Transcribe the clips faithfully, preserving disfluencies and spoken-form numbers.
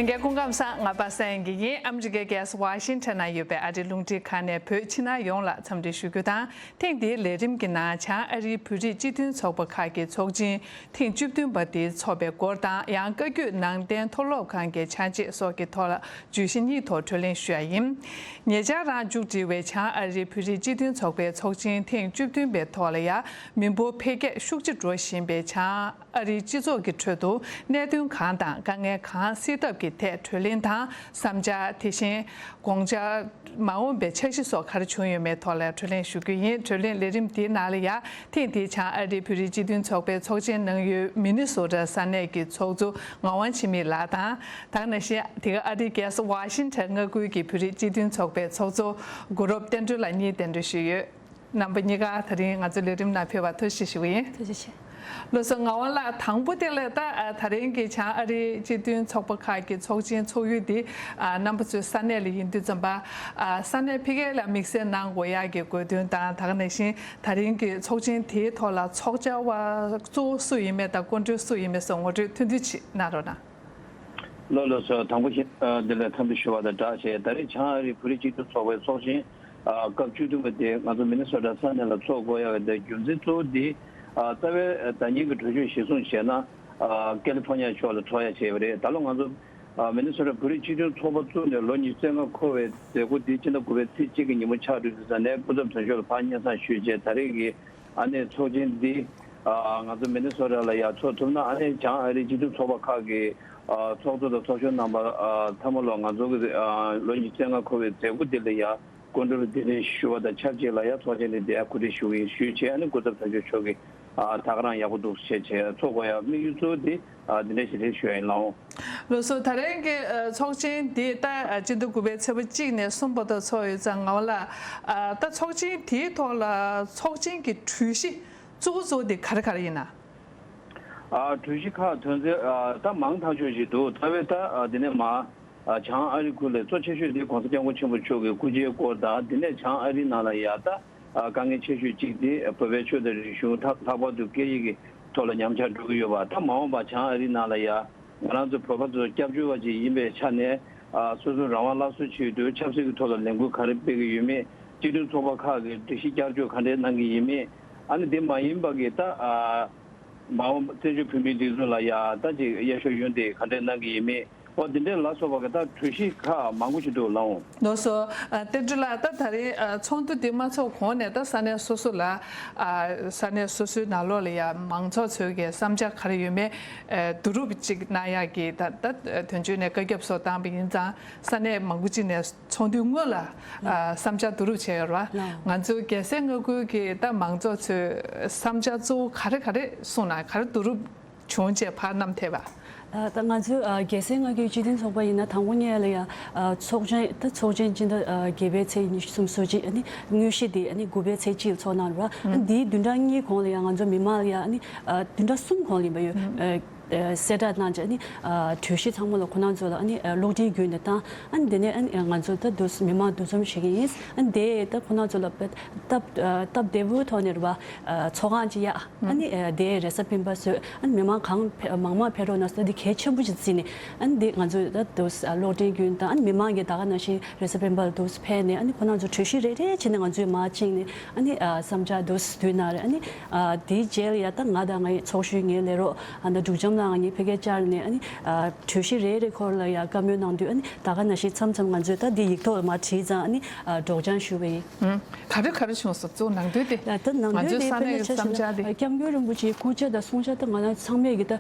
ལྷན་རྒྱས་སྐུ་ཁམས་བཟང་། ང་པ་སངས་དབྱངས་སྐྱིད་ཡིན། ཨ་མི་རི་ཀའི་རྒྱལ་ས་ཝ་ཤིང་ཊོན་ན་ཡོད་པའི་ཨ་རིའི་རླུང་འཕྲིན་ཁང་ནས་བོད་ཕྱི་ནང་ཡོངས་ལ་འཚམས་འདྲི་ཞུ་རྒྱུ་དང་། ཐེངས་འདིའི་ལས་རིམ་གྱི་ནང་བྱང་ཨ་རིའི་བོད་རིགས་སྤྱི་མཐུན་ཚོགས་པ་ཁག་གི་ཚོགས་ཆེན་ཐེངས་བཅུ་བདུན་པ་དེ་འཚོགས་པའི་སྐོར་དང་། ཡང་བཀའ་བརྒྱུད་ནང་བསྟན་མཐོ་སློབ་ཁང་གི་ཆ་འཇོག་སོགས་ཀྱི་ཐོག་ལ་བརྗོད་གཞི་གཉིས་ཐོག་གྲོས་གླེང་ཞུ་ཡ་ཡིན། ཉེ་ཆར་རང་མཇུག་སྒྲིལ་བའི་བྱང་ཨ་རིའི་བོད་རིགས་སྤྱི་མཐུན་ཚོགས་པའི་ཚོགས་ཆེན་ཐེངས་བཅུ་བདུན་པའི་ཐོག་ལ་ཡང་མི་འབོར་འཕེལ་རྒྱས་ཤུགས་ཆེ་འགྲོ་བཞིན་པའི་བྱང་ཨ་རིའི་སྤྱི་ཚོགས་ཀྱི་ཁྲོད་དུ་གནད་དོན་གང་དང་དཀའ་ངལ་གང་སེལ་ཐབས་ཀྱི་ཐད་གྲོས་གླེང་དང་། བསམ་འཆར། དེ་བཞིན་དགོངས་འཆར། མ་འོངས་པའི་འཆར་གཞི་སོགས་ག་རེ་བྱུང་ཡོད་མེད་ཐོག་ལ་གྲོས་གླེང་ཞུ་རྒྱུ་ཡིན། གྲོས་གླེང་ལས་རིམ་དེའི་ནང་ལ་ཡང་ཐེངས་འདིའི་བྱང་ཨ་རིའི་བོད་རིགས་སྤྱི་མཐུན་ཚོགས་པའི་ཚོགས་ཆེན་གནང་ཡུལ་མི་ནི་སོ་ཊ་ས་གནས་ཀྱི་ཚོགས་གཙོ་ངག་དབང་འཆི་མེད་ལགས་དང་། ད་ག་ནང་བཞིན་དེ་ག་ཨ་རིའི་རྒྱལ་ས་ཝ་ཤིང་ཊོན་མངའ་ཁུལ་གྱི་བོད་རིགས་སྤྱི་མཐུན་ཚོགས་པའི་ཚོགས་གཙོ་གུ་རུབ་བསྟན་སྒྲོལ་ལགས་གཉིས་གདན་འདྲེན་ཞུས་ཡོད། རྣམ་པ་གཉིས་ཀ་ད་རིང་ང་ཚོའི་ལས་རིམ་ནང་ཕེབས་པར་ཐུགས་རྗེ་ཆེ་ཞུ་གི་ཡིན། ཐུགས་རྗེ་ཆེ། ལགས་སོ། ངག་དབང་ལགས། དང་པོ་དེ་ལ་ད་ཨ་ད་རིང་གི་བྱང་ཨ་རིའི་སྤྱི་མཐུན་ཚོགས་པ་ཁག་གི་ཚོགས་ཆེན་ཚོགས་ཡུལ་འདི་ཨ་རྣམ་པ་ཚོའི་ས་གནས་ལ་ཡིན་དུས་ཙམ་པ། ཨ་ས་གནས་ཕ་གི་ལ་དམིགས་བསལ་གནང་དགོས་ཡག་གི་དགོས་དོན་དང་། ད་ག་ནང་བཞིན་ད་རིང་གི་ཚོགས་ཆེན་དེའི་ཐོག་ལ་ཚོགས་བཅར་བ་གཙོ་བོ་སུ་ཡིན་མེད་དང་སྐུ་མགྲོན་སུ་ཡིན་མེད་སོགས་ངོ་སྤྲོད་ཐུང་ཐུང་ཅིག་གནང་རོགས་གནང་། ལགས་ལགས་སོ། དང་པོ་ཞིག་ཨ་འདི་ལ་འཚམས་འདྲི་ཞུ་བ་དང་སྦྲགས་བྱས། ད་རེས་བྱང་ཨ་རིའི་བོད་རིགས་སྤྱི་མཐུན་ཚོགས་པའི་ཚོགས་ཆེན་ཨ་སྐབས་བཅུ་བདུན་པ་དེ་ང་ཚོ་མི་ནི་སོ་ཊ་ས་གནས་ལ་ཚོགས་དགོས་ཡག་གི་རྒྱུ་མཚན་གཙོ་བོ་དེ། ཨ་རྩ་བའི་ཟླ་ཉིན་གྱི་གྲོས་ཆོད་གཞིར་བཟུང་བྱས་ན། ཨ་ཀེ་ལི་ཕོར་ནི་ཡ་ཕྱོགས་ལ་འཚོགས་ཡ་བྱས་པ་རེད། ད་ལོ་ང་ཚོ་ཨ་མི་ནི་སོ་ཊ་བོད་རིགས་སྤྱི་མཐུན་ཚོགས་པ་བཙུགས་ནས་ལོ་ཉི་ཤུ་རྩ་ལྔ་འཁོར་བའི་མཛད་སྒོ་འདི་ཕྱི་ཟླ་དགུ་པའི་ཚེས་གཅིག་གི་ཉིན་མོ་ཆགས་འགྲོ་དུས་ཙམ་ནས་སྐུ་ཚབ་དོན་གཅོད་ལ་ཕར་སྙན་སེང་ཞུས་རྗེས། ད་རེས་ཀྱི་ཨ་ནེ་ཚོགས་ཆེན་འདི་ཨ་ང་ཚོ་མི་ནི་སོ་ཊ་ལ་ཡ་ཚོགས་ཐུབ་ན། ཨ་ནེ་བྱང་ཨ་རིའི་སྤྱི་མཐུན་ཚོགས་པ་ཁག་གི་ཨ་ཚོགས་གཙོ་དང་ཚོགས་གཞོན་རྣམ་པ་ཨ་ཚང་མ་ལ་ང་ཚོ་གི་ཨ་ལོ་ཉི་ཤུ་རྩ་ལྔ་འཁོར་བའི་མཛད་སྒོ་འདི་ལ་ཡ་སྐུ་མགྲོན་གདན་འདྲེན་ཞུ་བ་དང་ཆབས་ཅིག་ལ་ཡ་ཚོགས་ཆེན་འདི་འདི་ཡ་གོ་སྒྲིག་ཞུ་གི་ཡིན་ཞུས་བྱས། ཨ་ནེ་སྐུ་ཚབ་དོན་གཅོད་མཆོག་གིས་ཨ་ད་ག་རང་ཡག་པོ་འདུག་བྱས་བྱས་ཚོགས་དགོས་ཡ་དམིགས་ཡུལ་གཙོ་བོ་འདི་ཨ་འདི་འདྲ་ཞིག་རེད་ཞུ་ཡ་ཡིན། ལགས་འོང་། ལགས་སོ། ད་རིང་གི་ཨ་ཚོགས་ཆེན་འདི་ད་ཨ་སྤྱི་ཟླ་དགུ་པའི་ཚེས་པ་གཅིག་ནས་གསུམ་བར་དུ་ཚོགས་ཡོད་ཙང་། ངག་དབང་ལགས། ཨ་ད་ཚོགས་ཆེན་དེའི་ཐོག་ལ་ཚོགས་ཆེན་གྱི་གྲོས་གཞི་གཙོ་བོ་གཙོ་བོ་དེ་ག་རེ་ག་རེ་ཡིན་ན། ཨ་གྲོས་གཞི་ཁག་དོན་ཚན་ཨ་ད་མང་ཐག་ཆོད་ཅིག་འདུག་རྩ་བའི་ད་ཨ་དེ་ནས་མ་ཨ་བྱང་ཨ་རི་ཁུལ་ལ་གཙོ་ཆེ་ཤོས་དེ་༸གོང་ས་༸སྐྱབས་མགོན་ཆེན་པོ་མཆོག་གི་སྐུ་ཕྱྭའི་སྐོར་དང་། དེ་ནས་བྱང་ཨ་རིའི་ནང་ལ་ཡ་ད་ཨ་དཀའ་ངལ་ཆེ་ཤོས་གཅིག་དེ་བོད་པའི་ཆོས་དང་རིག་གཞུང་ད་ལྷག་པར་དུ་སྐད་ཡིག་གི་ཐོག་ལ་ཉམས་ཆག་འགྲོ་གི་ཡོད་པ། ད་མ་འོངས་པ་བྱང་ཨ་རིའི་ནང་ལ་ཡ་ང་རང་ཚོ་བོད་པ་ཚོ་སྐྱབས་བཅོལ་བ་ཅིག་ཡིན་པའི་ཆ་ནས་ཨ་སོ་སོའི་རང་དབང་སླར་གསོ་ཆེད་དུ་ཆབ་སྲིད་ཀྱི་ཐོག་ལ་ལས་འགུལ་ག་རེ་སྤེལ་གི་ཡོད་མེད། སྤྱི་མཐུན་ཚོགས་པ་ཁག་གིས་སྒྲིག་གཞི་བསྐྱར་བཅོས་ག་འདྲས་གནང་གི་ཡིན་མེད། ཨ་ནི་དེ་མ་ཡིན་པ་གི་ད་ཨ་མ་འོངས་བཙན་བྱོལ་བོད་མིའི་སྒྲིག་འཛུགས་ལ་ཡ་ད་ཅིག་གཡར་ཞོར་ཡོང་དེ་ག་འདྲས་གནང་གི་ཡིན་མེད། འོ་དེ་འདྲས་ལ་སོགས་པ་གི་ད་གྲོས་གཞི་ཁག་མང་པོ་ཞིག་འདུག་ལགས་འོང་། ལགས་སོ། ཨ་བསྟན་སྒྲོལ་ལགས། ད་ད་རེས་ཨ་ཚོགས་འདུ་འདི་མ་ཚོགས་གོང་ནས་ད་ས་གནས་སོ་སོ་ལ་ཨ་ས་གནས་སོ་སོའི་ནང་ལོགས་ལ་ཡ་མང་ཚོགས་ཚོས་ཀྱི་བསམ་འཆར་ག་རེ་ཡོད་མེད་ཨ་བསྡུ་རུབ་ཅིག་གནང་ཡག་གི་ད་ད་དོན་གཅོད་ནས་བཀའ་ཁྱབ་སོགས་བཏང་བ་ཡིན་ཙང་། ས་གནས་མང་པོ་ཅིག་ནས་ཚོགས་འདུའི་སྔོན་ལ་ཨ་བསམ་འཆར་བསྡུ་རུབ་བྱས་ཡོད་རེད་བ། ལགས། ང་ཚོའི་རྒྱལ་སའི་མངའ་ཁུལ་གྱི་ད་མང་ཚོགས་ཚོས་བསམ་འཆར་གཙོ་བོ་ག་རེ་ག་རེ་གསུངས་ན། ག་རེ་བསྡུ་རུབ་བྱུང་བྱས་ཕར་བསྣམས་ཐེབས་པ། ཨ་ད་ང་ཚོའི་ཨ་རྒྱལ་སའི་མངའ་ཁུལ་སྤྱི་མཐུན་ཚོགས་པ་ཡིན་ན་དང་པོ་ཉིད་ལ་ཡ་ཨ་ཚོགས་ཆེན་ད་ཚོགས་ཆེན་སྤྱི་ཟླ་ཨ་བརྒྱད་པའི་ཚེས་ཉི་ཤུ་རྩ་གཅིག་ཨ་ནི་དངོས་གཞི་དེ་ཨ་ནི་དགུ་པའི་ཚེས་གཅིག་ལ་ཚོགས་གནང་རེད་བ། ཨ་ནི་དེའི་བདུན་ཕྲག་གཉིས་གོང་ལ་ཡ་ང་ཚོ་མི་མང་ལ་ཡ་ཨ་ནི་ཨ་བདུན་ཕྲག་གསུམ་གོང་ལ་ཡིན་པ་ཡོད། ཨ་གསལ་བསྒྲགས་གནང་རྗེས་ཨ་ནི་ཨ་གྲོས་གཞི་ཚང་མ་ལ་ཁོ་རང་ཚོ་ལ་ཨ་ནི་ཨ་གློག་འཕྲིན་བརྒྱུད་ནས་བཏང་། ཨ་ནི་དེ་ནས་ཨ་ནི་ང་ཚོ་ད་དུ་མི་མང་འདུ་འཛོམས་བྱེད་ཀྱི་ཡིན། ཨ་ནི་དེ་ད་ཁོ་རང་ཚོ་ལ་སྟབས་སྟབས་བདེ་པོའི་ཐོག་ནས་རེད་བ། ཚོགས་ཁང་ཅིག་གཡར། ཨ་ནི་དེའི་རེས་གཟའ་སྤེན་པ་བཟོས། ཨ་ནི་མི་མང་གང་ཕེ་མང་མང་ཕེབས་རོགས་གནང་ཟེར་དེ་གལ་ཆེན་པོ་ཞིག་བརྩིས་ནས། ཨ་ནི་འདི་ང་ཚོས་ད་དུ་གློག་འཕྲིན་བརྒྱུད་དང་། ཨ་ནི་མི་མང་གིས་ད་ག་ནང་བཞིན་རེས་གཟའ་སྤེན་པ་ལ་དུ་ཕེབས་ནས། ཨ་ནི་ཁོ་རང་ཚོ་གྲོས་གཞི་རེ་རེ་བྱས་ནས་ང་ཚོས་མར་ཕྱིན་ནས། ཨ་ནི་བསམ་འཆར་དུ་བསྡུས་གནང་རེད། ཨ་ནི་དེའི་རྗེས་ལ་ཡ་ད་ང་དང་ངའི་ཚོགས་ཞུགས་ངའི་ལས་རོགས་ཨ་ད་འབྲུག་བྱམས་ལགས་ང་གཉིས་ཕ་གིར་བཅར་ནས། ཨ་ནི་གྲོས་གཞི་རེ་རེ་སྐོར་ལ་ཡ་བཀའ་མོལ་གནང་དུས། ཨ་ནི་ད་ག་ནང་བཞིན་མཚམས་མཚམས་ང་ཚོས་ད་འདི་ཡིག་ཐོག་ལ་མར་བྲིས་ཙང་། ཨ་ནི་སྒྲོག་སྦྱང་ཞུ་བ་ཡིན། ག་རེ་ག་རེ་བྱུང་སོང་། གཙོ་བོ་ནང་དོན་དེ། ད་ནང་ང་ཚོའི་དོན་དེ་ས་གནས་ཀྱི་དཔེར་ན་བསམ་འཆར་དེ། ཆ་བཞག་ན་སྐྱབས་མགོན་རིན་པོ་ཆེའི་སྐུ་ཕྱྭ་དང་གསུང་ཕྱྭ་དེ་ང་རང་ཚང་མས་ཀྱི་ད་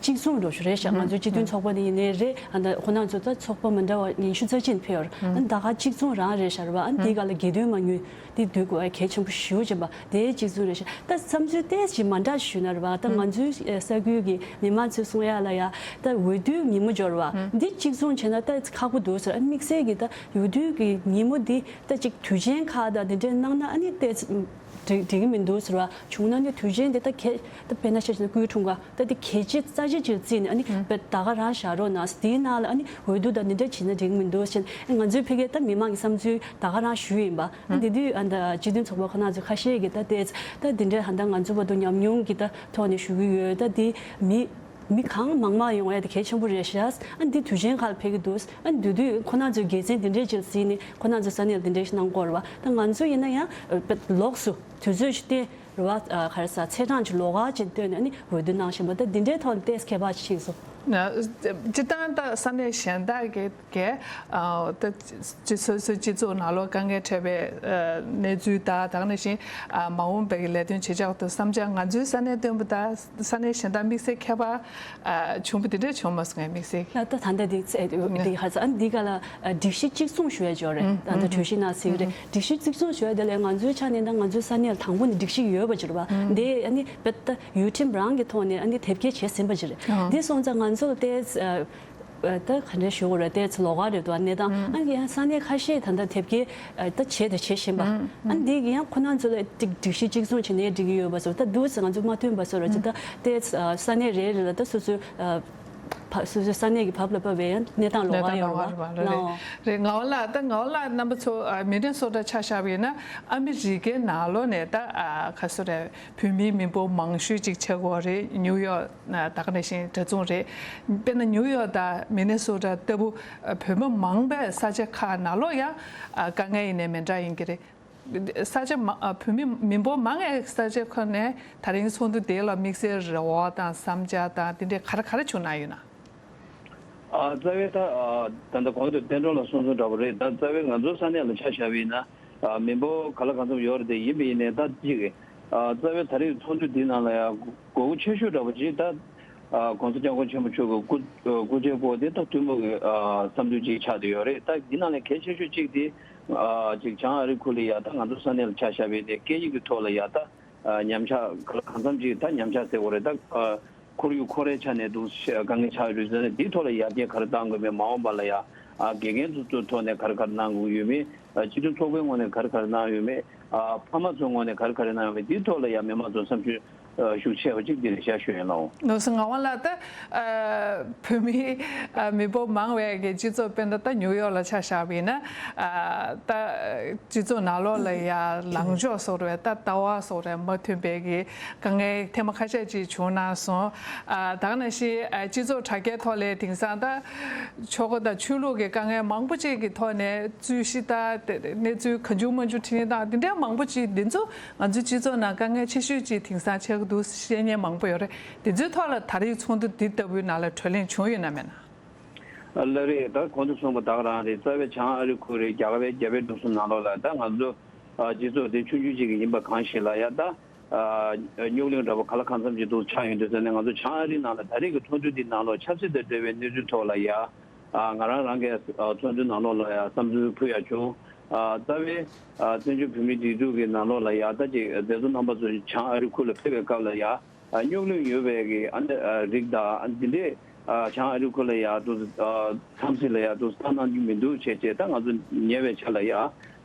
གཅིག་མཚུངས་འགྲོ་ཞུ་རེད་ཤག་ང་ཚོའི་སྤྱི་མཐུན་ཚོགས་པ་ནས་ཡིན་ནའི་རེད། ཨ་ད་ཁོ་རང་ཚོ་ད་ཚོགས་པ་མི་འདྲ་བ་ཉི་ཤུ་རྩ་གཅིག་ཕེབས་ཡོད་རེད། ཨ་ད་ག་གཅིག་མཚུངས་རང་རེད་ཤག་རེད་བ། ཨ་དེའི་སྒང་ལ་སྒེར་དོན་མ་དངུལ་དེ་བསྡུ་དགོས་གལ་ཆེན་པོ་ཞེ་པོ་ཅིག་ཡིན་པ་དེ་གཅིག་མཚུངས་རེད་ཤག་ད་བསམ་ཚུལ་ཏོག་ཙམ་མ་འདྲ་ཞུས་ན་རེད་བ། ད་ང་ཚོའི་ས་ཁུལ་གྱི་མི་མང་ཚོས་གསུང་ཡ་ལ་ཡ་ད་འོས་བསྡུའི་ཉིན་མོ་འབྱོར་བ་འདི་གཅིག་མཚུངས་བྱས་ན་ད་ཁག་པོ་འདུག་ཟེར། ཨ་དམིགས་བསལ་གྱི་ད་འོས་བསྡུའི་ཉིན་མོ་འདི་ད་ཅིག་དུས་ཆེན་ཁག་དང་དེ་འདྲའི་གནང་ན་ཨ་ནི་ཏོག་ཙམ་འགྲིག་འགྲིག་གི་མི་འདུག་ཟེར་བ། བྱུང་ན་ནི་དུས་ཆེན་དེ་ད་གལ་ད་དཔེར་ན་ཆ་བཞག་ན་སྐུའི་འཁྲུངས་སྐར་ད་དེ་གལ་ཆེ་རྩ་ཆེ་ཅིག་བརྩིས་ནས། ཨ་ནི་ད་ག་རང་བཞག་རོགས་གནང་། དེའི་ནང་ལ་ཨ་ནི་འོས་བསྡུ་དང་འདི་འདྲ་བྱས་ན་འགྲིག་གི་མི་འདུག་ཟེར། ཨ་ང་ཚོའི་ཕ་གིའི་ད་མི་མང་གི་བསམ་ཚུལ་ད་ག་རང་ཞུས་ཡིན་པ། ཨ་དེ་དུས་ཨ་ད་སྤྱི་མཐུན་ཚོགས་པ་ཁོ་རང་ཚོ་ཁ་ཤས་ཀྱིས་ད་ཏོག་ཙམ་ད་འདི་འདྲ་ཧ་ད་ང་ཚོ་བར་དུ་ཉམས་མྱོང་གི་ད་ཐོག་ནས་ཞུ་གི་ཡོད། ད་དེ་མི་ མི་གང་མང་མང་ཡོང་ཡ་དེ་གལ་ཆེན་པོ་རེད་ཤག་ཨ་འདི་དུས་ཆེན་ཁག་ལ་ཕེབས་ཀྱི་འདུག་ཨ་འདི་དུས་ཁོ་རང་ཚོའི་དགེ་མཚན་འདི་འདྲའི་ཅིག་གཟིགས་ནས་ཁོ་རང་ཚོ་ས་གནས་ལ་འདི་འདྲའི་ཞིག་གནང་དགོས་རེད་པ། ད་ང་ཚོ་ཡིན་ན་ཡང་ལོགས་སུ་དུས་ཚོད་ཞིག་བསྟན་རེད་པ། ག་རེ་ཟ། ཚེས་གྲངས་ཅིག་ལོགས་ཀ་ཅིག་བཏོན་ནས་ཨ་ནི་འོས་བསྡུ་གནང་བཞིན་པ། ད་འདི་འདྲའི་ཐོག་ནས་ཏོག་ཙམ་ཁྱད་པར་ཅིག་ཕྱིན་སོང་། སྤྱིར་བཏང་ད་ས་གནས་གཞན་དག་གི་གས། ཨ་ད་སྤྱི་སོ་སོའི་སྤྱི་ཚོགས་ནང་ལོགས་དཀའ་ངལ་འཕྲད་པའི་ཨ་གནས་ཚུལ་དང་། ད་ག་ནང་བཞིན་ཨ་མ་འོངས་པའི་གི་ལས་དོན་བྱེད་ཕྱོགས་དང་བསམ་འཆར། ང་ཚོའི་ས་གནས་སྟོན་པ་དང་ས་གནས་གཞན་དག་དམིགས་བསལ་ཁྱད་པར་ཨ་བྱུང་བ་དེ་འདྲ་བྱུང་མ་སོང་ངས་དམིགས་བསལ། ད་ད་ལྟ་འདི་ཚེ་འདི་ཧ་ས་ཨ་འདི་ག་ལ་ཨ་སྒྲིག་གཞི་གཅིག་མཚུངས་ཞུ་ཡ་ཅིག་ཡོད་རེད། ད་ལྟ་གྲོས་གཞི་ནང་གཟིགས་རེད། སྒྲིག་གཞི་གཅིག་མཚུངས་ཞུ་ཡ་དེ་ལས་ང་ཚོའི་ཆ་ནས་ད་ང་ཚོའི་ས་གནས་ལ་དང་པོ་ནས་སྒྲིག་གཞི་ཡོད་པ་ཅིག་རེད་པ། འདི་ཨ་ནི་བེད་ད་ཡུལ་ཁྲིམས་རང་གི་ཐོག་ནས་ཨ་ནི་དེབ་སྐྱེལ་བྱས་ཟིན་པ་ཅིག་རེད། འདི་སོང་ཙང་ང་ཚོ་ལ་ཏོག་ཙམ་ཨ། ད་ག་འདྲ་ཞུ་དགོས་རེད། ཏོག་ཙམ་ལོགས་ཀ་རེད་འདུག་གནས་སྟངས། ཨ་ནི་ཡང་ས་གནས་ཁ་ཤས་ད་ལྟ་དེབ་སྐྱེལ་ད་བྱས་དང་བྱེད་བཞིན་པ། ཨ་ནི་འདི་ཡང་ཁོ་རང་ཚོ་ལ་ཏིག་སྒྲིག་གཞི་གཅིག་མཚུངས་བྱས་ནས་འགྲིག་གི་ཡོད་པ་བཟོ། ད་འདུག་སེ་ང་ཚོ་མ་མཐུན་པ་བཟོ་ར་ཅིག་ད་ཏོག་ཙམ་ས་གནས་རེ་རེ་ལ་ད་སོ་སོའི་ཨ་བ་སོ་སོའི་ས་གནས་ཀྱི་བབ་ལ་བབས་པའི་ཡང་གནས་སྟངས་ལོགས་ཀ་ཡོད་རེད་པ། ལའོ། རེད། ངག་དབང་ལགས། ད་ངག་དབང་ལགས་རྣམ་པ་ཚོ་ཨ་མི་ནི་སོ་ཊ་ཆ་བཞག་པ་ཡིན་ན་ཨ་མི་རི་ཀའི་ནང་ལོགས་ནས་ད་ཨ་ག་སུ་རེད། བོད་མིའི་མི་འབོར་མང་ཤོས་ཅིག་ཆགས་ཀྱི་ཡོད་རེད། ནིའུ་ཡོག་ད་ག་ནང་བཞིན་འདྲ་མཚུངས་རེད། དཔེར་ན་ནིའུ་ཡོག་དང་མི་ནི་སོ་ཊ་ལྟ་བུ་བོད་མི་མང་པའི་ས་ཆ་ཁག་ནང་ལོགས་ཡང་དཀའ་ངལ་ཡིན་ནའི་མི་འདྲ་ཡིན་གྱི་རེད། ས་ཆ་མ་བོད་མི་མི་འབོར་མང་བའི་ས་ཆ་ཁག་ནས་ད་རིང་ཚོགས་འདུ་དེ་ལ་དམིགས་བསལ་རེ་བ་དང་བསམ་འཆར་དང་དེ་འདྲའི་ག་རེ་ག་རེ་བྱུང་གནང་ཡོད་ན། ཨ་རྩ་བའི་ད་ཨ་ད་ལྟ་གོང་དུ་བསྟན་སྒྲོན་ལགས་གསུངས་སོང་འདྲ་པོ་རེད། ད་རྩ་བའི་ང་ཚོའི་ས་གནས་ལ་ཆ་བཞག་པ་ཡིན་ན་ཨ་མི་འབོར་ག་ལ་གང་འཚམ་ཡོད་རེད། དེ་ཡིན་པ་ཡིན་ནའི་ད་ཅིག་ཨ་རྩ་བའི་ད་རེས་ཚོགས་འདུ་འདི་ནང་ལ་ཡང་དགོས་མཁོ་ཆེ་ཤོས་འདྲ་པོ་ཅིག་ད་ཨ་༸གོང་ས་༸སྐྱབས་མགོན་ཆེན་པོ་མཆོག་གི་སྐུ་སྐུ་ཚེ་སྐོར་དེ་ད་ཐུན་མོང་གི་ཨ་བསམ་ཚུལ་ཅིག་ཆགས་བསྡད་ཡོད་རེད། ད་འདི་ནང་ལས་གལ་ཆེ་ཤོས་གཅིག་དེ་ཨ་ཅིག་བྱང་ཨ་རི་ཁུལ་ལ་ཡ་ད་ང་ཚོ་ས་གནས་ལ་ཆ་བཞག་པ་ཡིན་ནའི་སྐད་ཡིག་གི་ཐོག་ལ་ཡ་ད། ཨ་ཉམས་ཆག་ག་ལ་གང་འཚམ་ཅིག་ད་ཉམས་ཆག་ཟེར་དགོས་རེད། ད་ཨ་ཁོར་ཡུག་ཁོ་རའི་ཆ་ནས་འདུག་དཀའ་ངལ་ཆགས་ཡོད་རེད་ཟེར་ནས་འདིའི་ཐོག་ལ་ཡར་རྒྱས་ག་རེ་གཏང་དགོས་མེད། མ་འོངས་པ་ལ་ཡ་ཨ་དགེ་རྒན་ཚོ་ཚོའི་ཐོག་ནས་ག་རེ་ག་རེ་གནང་དགོས་ཡོད་མེད། ཨ་སྤྱི་མཐུན་ཚོགས་པའི་ངོས་ནས་ག་རེ་ག་རེ་གནང་ཡོད་མེད། ཨ་ཕ་མ་ཚོའི་ངོས་ནས་ག་རེ་ག་རེ་གནང་ཡོད་མེད། འདིའི་ཐོག་ལ་ཡ་མི་མང་ཚོ་བསམ་ཚུལ་ཨ་ཤུགས་ཆེ་བ་ཅིག་འདི་ནས་བཤད་ཞུ་ཡིན་ལགས། ལགས་སོ། ངག་དབང་ལགས། ད་ཨ་བོད་མི་ཨ་མི་འབོར་མང་བའི་གི་སྤྱི་ཚོགས་དཔེར་ན་ད་ནིའུ་ཡོག་ལ་ཆ་བཞག་པ་ཡིན་ན་ཨ་ད། སྤྱི་ཚོགས་ནང་ལོགས་ལ་ཡ་ལངས་ཕྱོགས་སོགས་རེད། ད་ལྟ་བ་སོགས་རེད། མ་མཐུན་པའི་གི་དཀའ་ངལ་ཐེངས་མ་ཁ་ཤས་ཅིག་བྱུང་གནང་སོང་། ཨ་ད་ག་ནང་བཞིན་ཨ་སྤྱི་ཚོགས་དྲ་རྒྱའི་ཐོག་ལ་དེང་སང་ད་ཆོལ་ཁ་དང་ཆོས་ལུགས་ཀྱི་དཀའ་ངལ་མང་པོ་ཅིག་གི་ཐོག་ནས་རྩོད་གཞི་ད་དེ་གནས་ཚུལ་གང་བྱུང་མང་བྱུང་འཕྲི་སྣོན་དང་དེ་འདྲའི་མང་པོ་ཅིག་འདི་ཚོ་ང་ཚོའི་སྤྱི་ཚོགས་ནང་དཀའ་ངལ་ཆེ་ཤོས་ཅིག་དེང་སང་ཆགས་ཀྱི་འདུག་བཤད་མཁན་མང་པོ་ཡོད་རེད། དེ་ཚོའི་ཐོག་ལ་ད་རེས་ཚོགས་འདུ་འདི་ལྟ་བུའི་ནང་ལ་གྲོས་གླེང་བྱུང་ཡོད་ན་མེད་ན། ལགས་རེད། ད་གོང་དུ་གསུངས་པ་ད་ག་རང་རེད། རྩ་བའི་བྱང་ཨ་རི་ཁུལ་རེད། རྒྱ་གར་བའི་རྒྱ་བལ་འབྲུག་གསུམ་ནང་ལོགས་ལ་ད་ང་ཚོ་ཨ་སྤྱི་ཚོགས་དེ་ཆུང་ཆུང་ཅིག་གི་ཡིན་པ་གང་ཞིག་ལ་ཡ་ད་ཨ་རྙོག་གླེང་འདྲ་པོ་ག་ལ་གང་འཚམ་ཅིག་འདུག་ཆགས་ཡོང་དུས་ཙ་ནས་ང་ཚོ་བྱང་ཨ་རི་ནང་ལ་ད་རེས་ཀྱི་ཚོགས་འདུ་འདི་ནང་ལོགས་ཆབ་སྲིད་དང་འབྲེལ་བའི་གནས་ཚུལ་ཐོག་ལ་ཡ་ཨ་ང་རང་རང་གི་ཨ་ཚོགས་འདུ་ནང་ལོགས་ལ་ཡ་བསམ་ཚུལ་ཕུལ་ཡ་བྱུང་། ཨ་རྩ་བའི་ཨ་བཙན་བྱོལ་བོད་མིའི་སྒྲིག་འཛུགས་ཀྱི་ནང་ལོགས་ལ་ཡ་ད་ཅིག་མཛད་གཙོ་རྣམ་པ་ཚོ་བྱང་ཨ་རི་ཁུལ་ལ་ཕེབས་པའི་སྐབས་ལ་ཡ། ཨ་རྙོག་གླེང་ཡོད་པའི་གི་ཨ་ནི་ཨ་རིགས་དང་ཨ་འདི་འདྲས་ཨ་བྱང་ཨ་རི་ཁུལ་ལ་ཡ་དུ་ཨ་འཚམས་གཟིགས་ལ་ཡ་དུ་ལྟ་གནང་རྒྱུ་མི་འདུག་བྱས་བྱས་ད་ང་ཚོ་ཉེ་བའི་ཆར་ལ་ཡ་ཨ་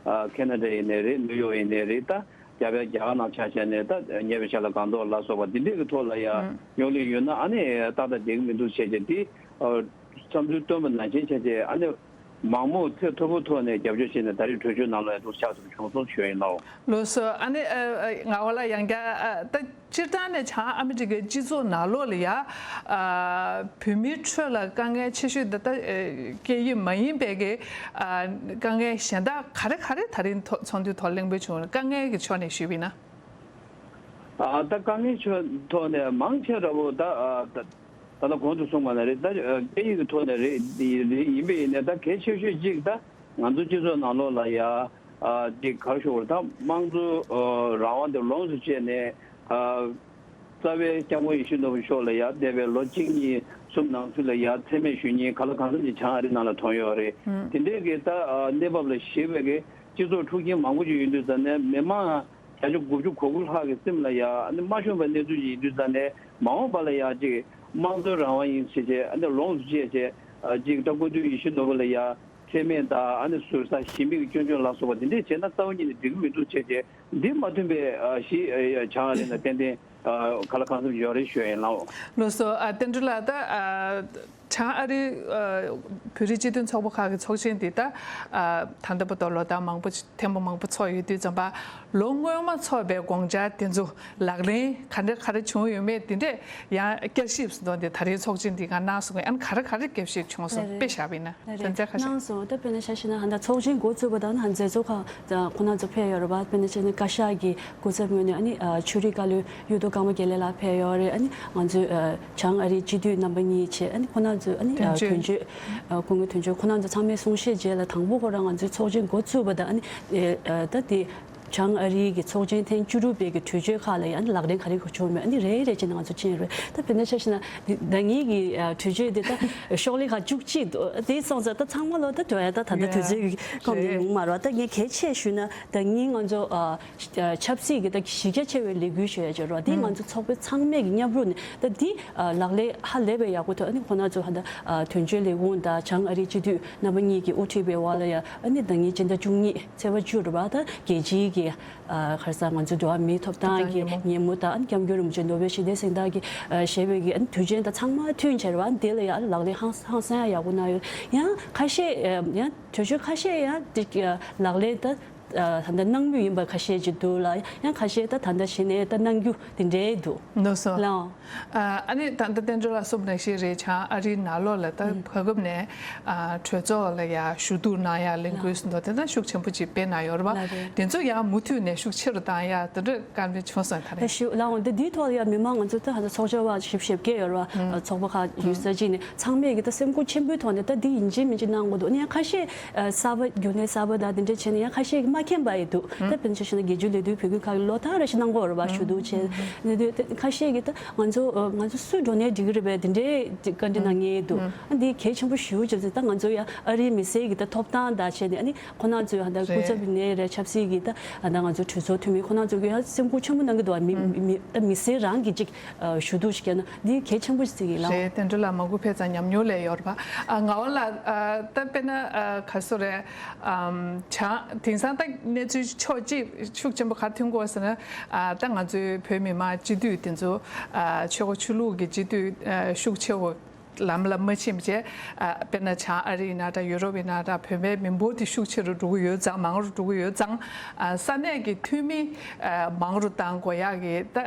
ཁེ་ན་ཌ་ཡིན་ནའི་རེད། ནིའུ་ཡོག་ཡིན་ནའི་རེད། ད་རྒྱ་བལ་རྒྱ་གར་ནང་ཆ་བཞག་ནས་ད་ཉེ་བའི་ཆར་ལ་སྒང་ཏོག་ལ་སོགས་པ་འདི་འདྲས་ཀྱི་ཐོག་ལ་ཡ་ཨང་རྙོག་གླེང་ཡོད་ན་ཨ་ནི་ཏག་ཏག་བསྡད་ཀྱི་མི་འདུག་བྱས་བྱས་འདི་ཨ་བསམ་ཚུལ་བཏོན་པ་ནང་བཞིན་བྱས་བྱས་ཨ་ནི། མང་མོས་ཚད་མཐོ་པོའི་ཐོག་ནས་རྒྱབ་སྐྱོར་བྱས་ནས་ད་རེས་གྲོས་ཆོད་ནང་ལ་ཡང་འདུག་ཆགས་ཐུབ་བྱུང་སོང་ཞུ་ཡིན་ལགས། ལགས་སོ། ཨ་ནི་ཨ་ཨ་ངག་དབང་ལགས་ཡང་བསྐྱར་ཨ་ད་སྤྱིར་བཏང་ནས་བྱང་ཨ་མི་རི་ཀའི་སྤྱི་ཚོགས་ནང་ལོགས་ལ་ཡ་ཨ་བོད་མིའི་ཁྲོད་ལ་དཀའ་ངལ་ཆེ་ཤོས་འདི་ད་ཨ་སྐད་ཡིག་མ་ཡིན་པའི་གི་ཨ་དཀའ་ངལ་གཞན་དག་ག་རེ་ག་རེ་ད་རིང་ཐོག་ཚོགས་འདུའི་ཐོག་གླེང་མོལ་བྱུང་། དཀའ་ངལ་གྱི་ཕྱོགས་ནས་ཞུས་པ་ཡིན་ན། ཨ་ད་དཀའ་ངལ་ཕྱོགས་ཐོག་ནས་མང་ཆེ་བ་ད་ཨ་ད། ད་ལྟ་གོང་དུ་གསུངས་པ་ནང་རེད། ད་སྐད་ཡིག་གི་ཐོག་ནས་རེད། འདི་རེད་ཡིན་པ་ཡིན་ནའི་ད་གལ་ཆེ་ཤོས་གཅིག་ད་ང་ཚོ་སྤྱི་ཚོགས་ནང་ལོགས་ལ་ཡ་ཨ་འདི་ག་རེ་ཞུ་དགོས་རེད། ད་དམངས་གཙོ་ཨ་རང་དབང་དེ་ལོངས་སུ་སྤྱད་ནས་ཨ་རྩ་བའི་སྐྱབས་མགོན་ཡིད་བཞིན་ནོར་བུ་མཆོག་ལ་ཡ་འདས་པའི་ལོ་གཅིག་གཉིས་གསུམ་ནང་ཚུད་ལ་ཡ་མཚན་སྨད་ཞུ་མཁན་ག་ལ་གང་འཚམ་ཅིག་བྱང་ཨ་རི་ནང་ལ་ཐོན་ཡོད་རེད། དེ་འདྲའི་གི་ད་ཨ་གནས་བབ་ལ་གཞིགས་པའི་གི་སྤྱི་ཚོགས་འཁྲུག་རྐྱེན་མང་པོ་ཅིག་ཡོད་དུས་ཙ་ནས་མི་མང་བརྒྱ་ཆ་དགུ་བཅུ་གོ་དགུ་ལྷག་གི་སེམས་ལ་ཡ་ཨ་ནི་མ་ཞུམ་པའི་གནས་ཚུལ་ཞིག་ཡིན་དུས་ཙང་ནས་མ་འོངས་པ་ལ་ཡ་ཅིག་དམངས་གཙོའི་རང་དབང་ཡིན་ཟེར་བྱས་ཨ་ནི་ལོངས་སུ་སྤྱད་བྱས་ཨ་ཅིག་ད་སྐུ་མདུན་ཡིད་བཞིན་ནོར་བུ་ལ་ཡ་མཚན་སྨད་དང་ཨ་ནི་ཟུར་ཟ་ཞི་མི་གི་སྐྱོན་བརྗོད་ལ་སོགས་པ་འདི་འདྲས་བྱས་ན་རྩ་བ་ཉིད་ནས་འགྲིག་གི་མི་འདུག་བྱས་བྱས་འདི་མ་མཐུན་པའི་ཨ་གཞི་ཨ་བྱང་ཨ་རི་ནང་ཏན་ཏན་ཨ་ག་ལ་གང་འཚམ་ཡོད་རེད་ཞུ་ཡ་ཡིན་ལགས། ལགས་སོ། ཨ་བསྟན་སྒྲོལ་ལགས། ད་ཨ། བྱང་ཨ་རིའི་ཨ་བོད་རིགས་སྤྱི་མཐུན་ཚོགས་པ་ཁག་གི་ཚོགས་ཆེན་འདི་ད་ཨ་ད་ལྟ་བར་དུ་ལོ་ཟླ་མང་པོ་ཅིག་ཐེངས་མ་མང་པོ་ཚོགས་ཡོད་དུས་ཙམ་པ། ལོ་སྔོན་མ་ཚོགས་པའི་དགོངས་འཆར་དེ་ཚོ་ལག་ལེན་ག་འདྲ་ག་རེ་བྱུང་ཡོད་མེད་དེ་འདྲས་ཡང་བསྐྱར་ཞིབ་སུ་གཏོང་སྟེ་ད་རེས་ཚོགས་ཆེན་འདི་ག་གནང་སོང་གི། ཨ་ནི་ག་རེ་ག་རེ་བསྐྱར་ཞིབ་བྱུང་སོང་། ལགས་རེད། དཔེ་བཞག་པ་ཡིན་ན་ལགས་རེད། དོན་ཚན་ཁ་ཤས། གནང་སོང་། ད་དཔེར་ན་ཆ་བཞག་ན་ཧ་ད་ཚོགས་ཆེན་འགོ་བཙུགས་པ་དང་ཧ་མཛད་གཙོ་ཁག་ད་ཁོང་རྣམ་ཚོ་ཕེབས་ཡོད་རེད་པ། དཔེར་ན་ཆ་བཞག་ན་བཀའ་ཤག་གི་སྐུ་ཚབ་ངོས་ནས་ཨ་ནི་ཨ་ཆོས་རིག་བཀའ་བློན་གཡུ་ཐོག་ཀརྨ་དགེ་ལེགས་ལགས་ཕེབས་ཡོད་རེད། ཨ་ནི་ང་ཚོའི་ཨ་བྱང་ཨ་རིའི་སྤྱི་འཐུས་རྣམ་པ་གཉིས་བྱས། ཨ་ནི་ཁོང་རྣམ་ཚོས་ཨ་ནི་དོན་ཨ་གཅོད། དོན་གཅོད་ཨ་སྐུ་ངོ་དོན་གཅོད་ཁོང་རྣམ་ཚོ་ཚང་མས་གསུང་བཤད་རྗེས་ལ་དང་པོ་ཁོ་རང་ང་ཚོའི་ཚོགས་ཆེན་འགོ་བཙུགས་པ་དང་ཨ་ནི་ཨ་ད་དེ་བྱང་ཨ་རིའི་གི་ཚོགས་ཆེན་ཐེངས་བཅུ་དྲུག་པའི་གི་གྲོས་ཆོད་ཁག་ལ་ཡང་ལག་ལེན་ག་རེ་ག་བྱུང་མེད་ཨ་ནི་རེ་རེ་བྱས་ནས་ང་ཚོ་མཁྱེན་ཡོད་རེད། ད་དཔེར་ན་ཆ་བཞག་ན་འདི་ཟླ་ཉིན་གྱི་ཨ་གྲོས་ཆོད་འདི་ད་ཤོག་ལྷེ་ཁག་བཅུ་གཅིག་འདུག་དེ་སོང་ཙང་ད་ཚང་མ་ལོ་ད་དོ་ཡ་ད་ད་ལྟ་དུས་ཚོད་ཀྱི་ཁོམ་དེ་རེད། ཡོང་མ་རེད་བ། ད་ངས་གལ་ཆེ་ཞུས་ན་ད་ཉིན་ང་ཚོ་ཨ་ཆབ་སྲིད་ཀྱི་ད་གཞི་རྒྱ་ཆེ་བའི་ལས་འགུལ་ཞུ་ཡ་ཅིག་ཡོད་རེད་བ། དེ་ང་ཚོ་ཚོགས་པའི་ཚང་མས་ཀྱི་མཉམ་རུབ་ནས་ད་འདི་ཨ་ལག་ལེན་ཧ་ལས་པའི་ཡག་པོ་ཐོག་ཨ་ནི་ཁོང་རྣམ་ཚོ་ཧ་ད་ཨ་དོན་གཅོད་ལས་ཁུངས་དང་བྱང་ཨ་རིའི་སྤྱི་འཐུས་རྣམ་པ་གཉིས་ཀྱིས་དབུ་ཁྲིད་པའི་འོག་ལ་ཡ་ཨ་ནི་ཟླ་ཉིན་སྤྱི་ཟླ་བཅུ་གཉིས་ཚེས་པ་བཅུ་རེད་བ། ད་རྒྱལ་སྤྱིའི་གི་ཨ་ག་རེ་ཟེར་ང་ཚོ་འགྲོ་བ་མིའི་ཐོབ་ཐང་གི་ཐོབ་ཐང་ཉིན་མོ། ཉིན་མོ་དང་ཨ་ནི་སྐྱབས་མགོན་རིན་པོ་ཆེ་ནོ་བེལ་ཞི་བདེའི་གཟེངས་རྟགས་ཀྱི་ཨ་བཞེས་པའི་གི་ཨ་ནི་དུས་ཆེན་དང་ཚང་མ་མཐུན་བྱས་རེད་བ། ཨ་ནི་དེ་ལ་ཡ་ཨ་ནི་ལག་ལེན་ཧང་ཧང་སང་ཡ་ཡག་པོ་གནང་ཡོད། ཡང་ཁ་ཤས་ཨ་ཡང་གྲོས་ཆོད་ཁ་ཤས་ཡང་དེ་ལག་ལེན་ད་ད་ལྟ་གནང་མུས་ཡིན་པ་ཁ་ཤས་ཅིག་འདུག་ལ། ཡང་ཁ་ཤས་ད་ད་ལྟ་གཞི་ནས་ད་གནང་རྒྱུ་དེ་འདྲའི་འདུག་ལགས་སོ། ལགས། ཨ་ནི་ད་ལྟ་བསྟན་སྒྲོལ་ལགས་གསུངས་ནང་བཞིན་རེད། བྱང་ཨ་རིའི་ནང་ལོགས་ལ་ད་བར་སྐབས་ནས་ཨ་གྲོས་ཚོགས་ལ་ཡ་ཞུ་གཏུག་གནང་ཡ་ལས་འགུལ་སོགས་དེ་ད་ཤུགས་ཆེན་པོ་ཅིག་སྤེལ་གནང་ཡོད་རེད་བ། ལགས་རེད། དེ་ཚོ་ཡང་མུ་མཐུད་ནས་ཤུགས་ཆེ་རུ་བཏང་ཡ་དེ་འདྲ་བཀའ་མོལ་བྱུང་སོང་། ད་རེད། ཞུ་ལགས་འོང་། དེ་འདིའི་ཐོག་ལ་ཡ་མི་མང་ང་ཚོ་ད་ཧ་ད་ཚོགས་བཅར་བ་བཞི་བཅུ་ཞེ་བརྒྱད་ཡོད་རེད་བ། ཚོགས་པ་ཁག་ཡོད་ས་ཅིག་ནས་ཚང་མས་ཀྱི་ད་སེམས་ཁུར་ཆེན་པོའི་ཐོག་ནས་ད་འདི་ཡིན་གཅིག་མིན་གཅིག་གནང་དགོས་འདུག་ཨ་ནི་ཡང་ཁ་ཤས་ཨ་གསར་པ་རྒྱུན་ལས་གསར་པ་དང་དེ་འདྲ་བྱས་ནས་ཡང་ཁ་ཤས་ཀྱིས་མ་མཁྱེན་པ་ཡི་འདུག་ད་དཔེར་ན་ཆ་བཞག་ན་རྒྱལ་སྤྱིའི་ལས་དོན་བོད་སྐད་ཁག་གི་ལོ་ལྟར་རེ་བཞིན་གནང་གི་ཡོད་རེད་བ། ཞུ་གཏུག་བྱས་ནས་དུས་ཁ་ཤས་ཀྱིས་ད་ང་ཚོ་ཨ་ང་ཚོ་སུ་འགྲོ་ནའི་འགྲིག་གི་རེད་པས་དེ་འདྲའི་བཀའ་འདྲི་གནང་མཁན་ཡི་འདུག་ཨ་འདི་གལ་ཆེན་པོ་ཞེ་པོ་ཅིག་རེད། ད་ང་ཚོ་ཡང་ཨ་རིའི་མི་སེར་གྱི་ད་ཐོབ་ཐང་དང་བྱས་ནས་ཨ་ནི་ཁོ་རང་ཚོའི་ཧ་ད་སྐུ་ཚབ་ནས་རེད། ཆབ་སྲིད་ཀྱི་ད་ཨ་ད་ང་ཚོ་གྲོས་ཚོགས་འཐུས་མི་ཁོ་རང་ཚོ་གི་ཡང་སེམས་ཁུར་ཆེན་པོ་གནང་གི་འདུག་ཨ་མི་མི་ད་མི་སེར་རང་གི་ཅིག་ཨ་ཞུ་གཏུག་ཞིག་བྱས་ན་འདི་གལ་ཆེན་པོ་ཞིག་ཡིན་ལགས། རེད། བསྟན་སྒྲོལ་ལགས་མང་པོ་ཕེབས་ཙང་ཉམས་མྱོང་ལས་ཡོད་རེད་པ། ཨ་ངག་དབང་ལགས་ཨ་ད་དཔེར་ན་ཨ་ག་སོ་རེད། ཨམ་བྱང་དེང་སང་ད་གནས་ཚུལ་ཕྱོགས་གཅིག་ཤུགས་ཆེན་པོ་ག་རེ་ཐོན་གྱི་ཡོད་ཟེར་ན། ཨ་ད་ང་ཚོའི་བོད་མི་མང་སྤྱི་འཐུས་དེ་ཚོ་ཨ་ཆོལ་ཁ་ཆོས་ལུགས་ཀྱི་སྤྱི་འཐུས་ཨ་ཤུགས་ཆེ་བོ་ལམ་ལ་མ་ཕྱིན་བྱས། ཨ་དཔེར་ན་བྱང་ཨ་རི་ཡིན་ན་འདྲ། ཡུ་རོབ་ཡིན་ན་འདྲ། བོད་པའི་མི་འབོར་དེ་ཤུགས་ཆེ་རུ་འགྲོ་གི་ཡོད་ཙང་། མང་རུ་འགྲོ་གི་ཡོད་ཙང་། ཨ་ས་གནས་ཀྱི་འཐུས་མི་ཨ་མང་རུ་བཏང་དགོས་ཡག་གི་ད་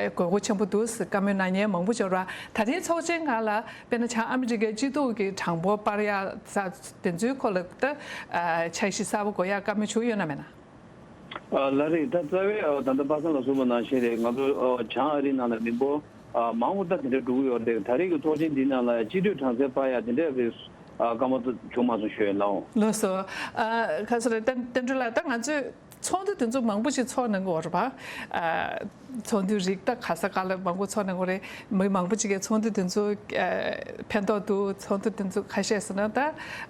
དགོས་མཁོ་ཆེན་པོ་འདུག་ཟེར་བཀའ་མོལ་གནང་མཁན་མང་པོ་ཡོད་རེད་བ། ད་རེས་ཚོགས་ཆེན་སྒང་ལ་དཔེར་ན་བྱང་ཨ་མི་རི་ཀའི་སྤྱི་ཚོགས་ཀྱི་གྲངས་འབོར་སྤར་ཡག་ས་དེ་ཚོའི་སྐོར་ལ་ད་ཨ་འཆར་གཞི་གསར་པ་དགོས་ཡག་བཀའ་མོལ་བྱུང་ཡོད་ན་མེད་ན། ཨ་ལགས་རེད། ད་རྩ་བའི་ཨ་ད་ལྟ་པ་སངས་ལགས་གསུངས་པ་ནང་བཞིན་རེད། ང་ཚོ་ཨ་བྱང་ཨ་རིའི་ནང་ལ་མི་འབོར་ཨ་མང་པོ་ད་དེ་འདྲ་འགྲོ་གི་ཡོད་རེད། ད་རེས་ཀྱི་ཚོགས་ཆེན་འདིའི་ནང་ལ་སྤྱི་འཐུས་གྲངས་ཚད་སྤར་ཡག་དེ་འདྲ་གི་ཨ་བཀའ་མོལ་བྱུང་མ་སོང་ཞུ་ཡ་ལགས་འོང་། ལགས་སོ། ཨ་ག་སོ་རེད། བསྟན་བསྟན་སྒྲོལ་ལགས། ད་ང་ཚོས་ཚོགས་འདུ་དེ་ཚོ་མང་པོ་ཞིག་ཚོགས་གནང་གི་ཡོད་རེད་པ། ཨ་ཚོགས་འདུའི་རིགས་ད་ག་ས་ག་ལ་མང་པོ་ཚོགས་གནང་གི་ཡོད་རེད། མི་མང་པོ་ཞིག་གིས་ཚོགས་འདུ་དེ་ཚོ་ཨ་ཕན་ཐོགས་འདུག་ཚོགས་འདུ་དེ་ཚོ་ཁ་ཤས་ཟེར་ན་ད་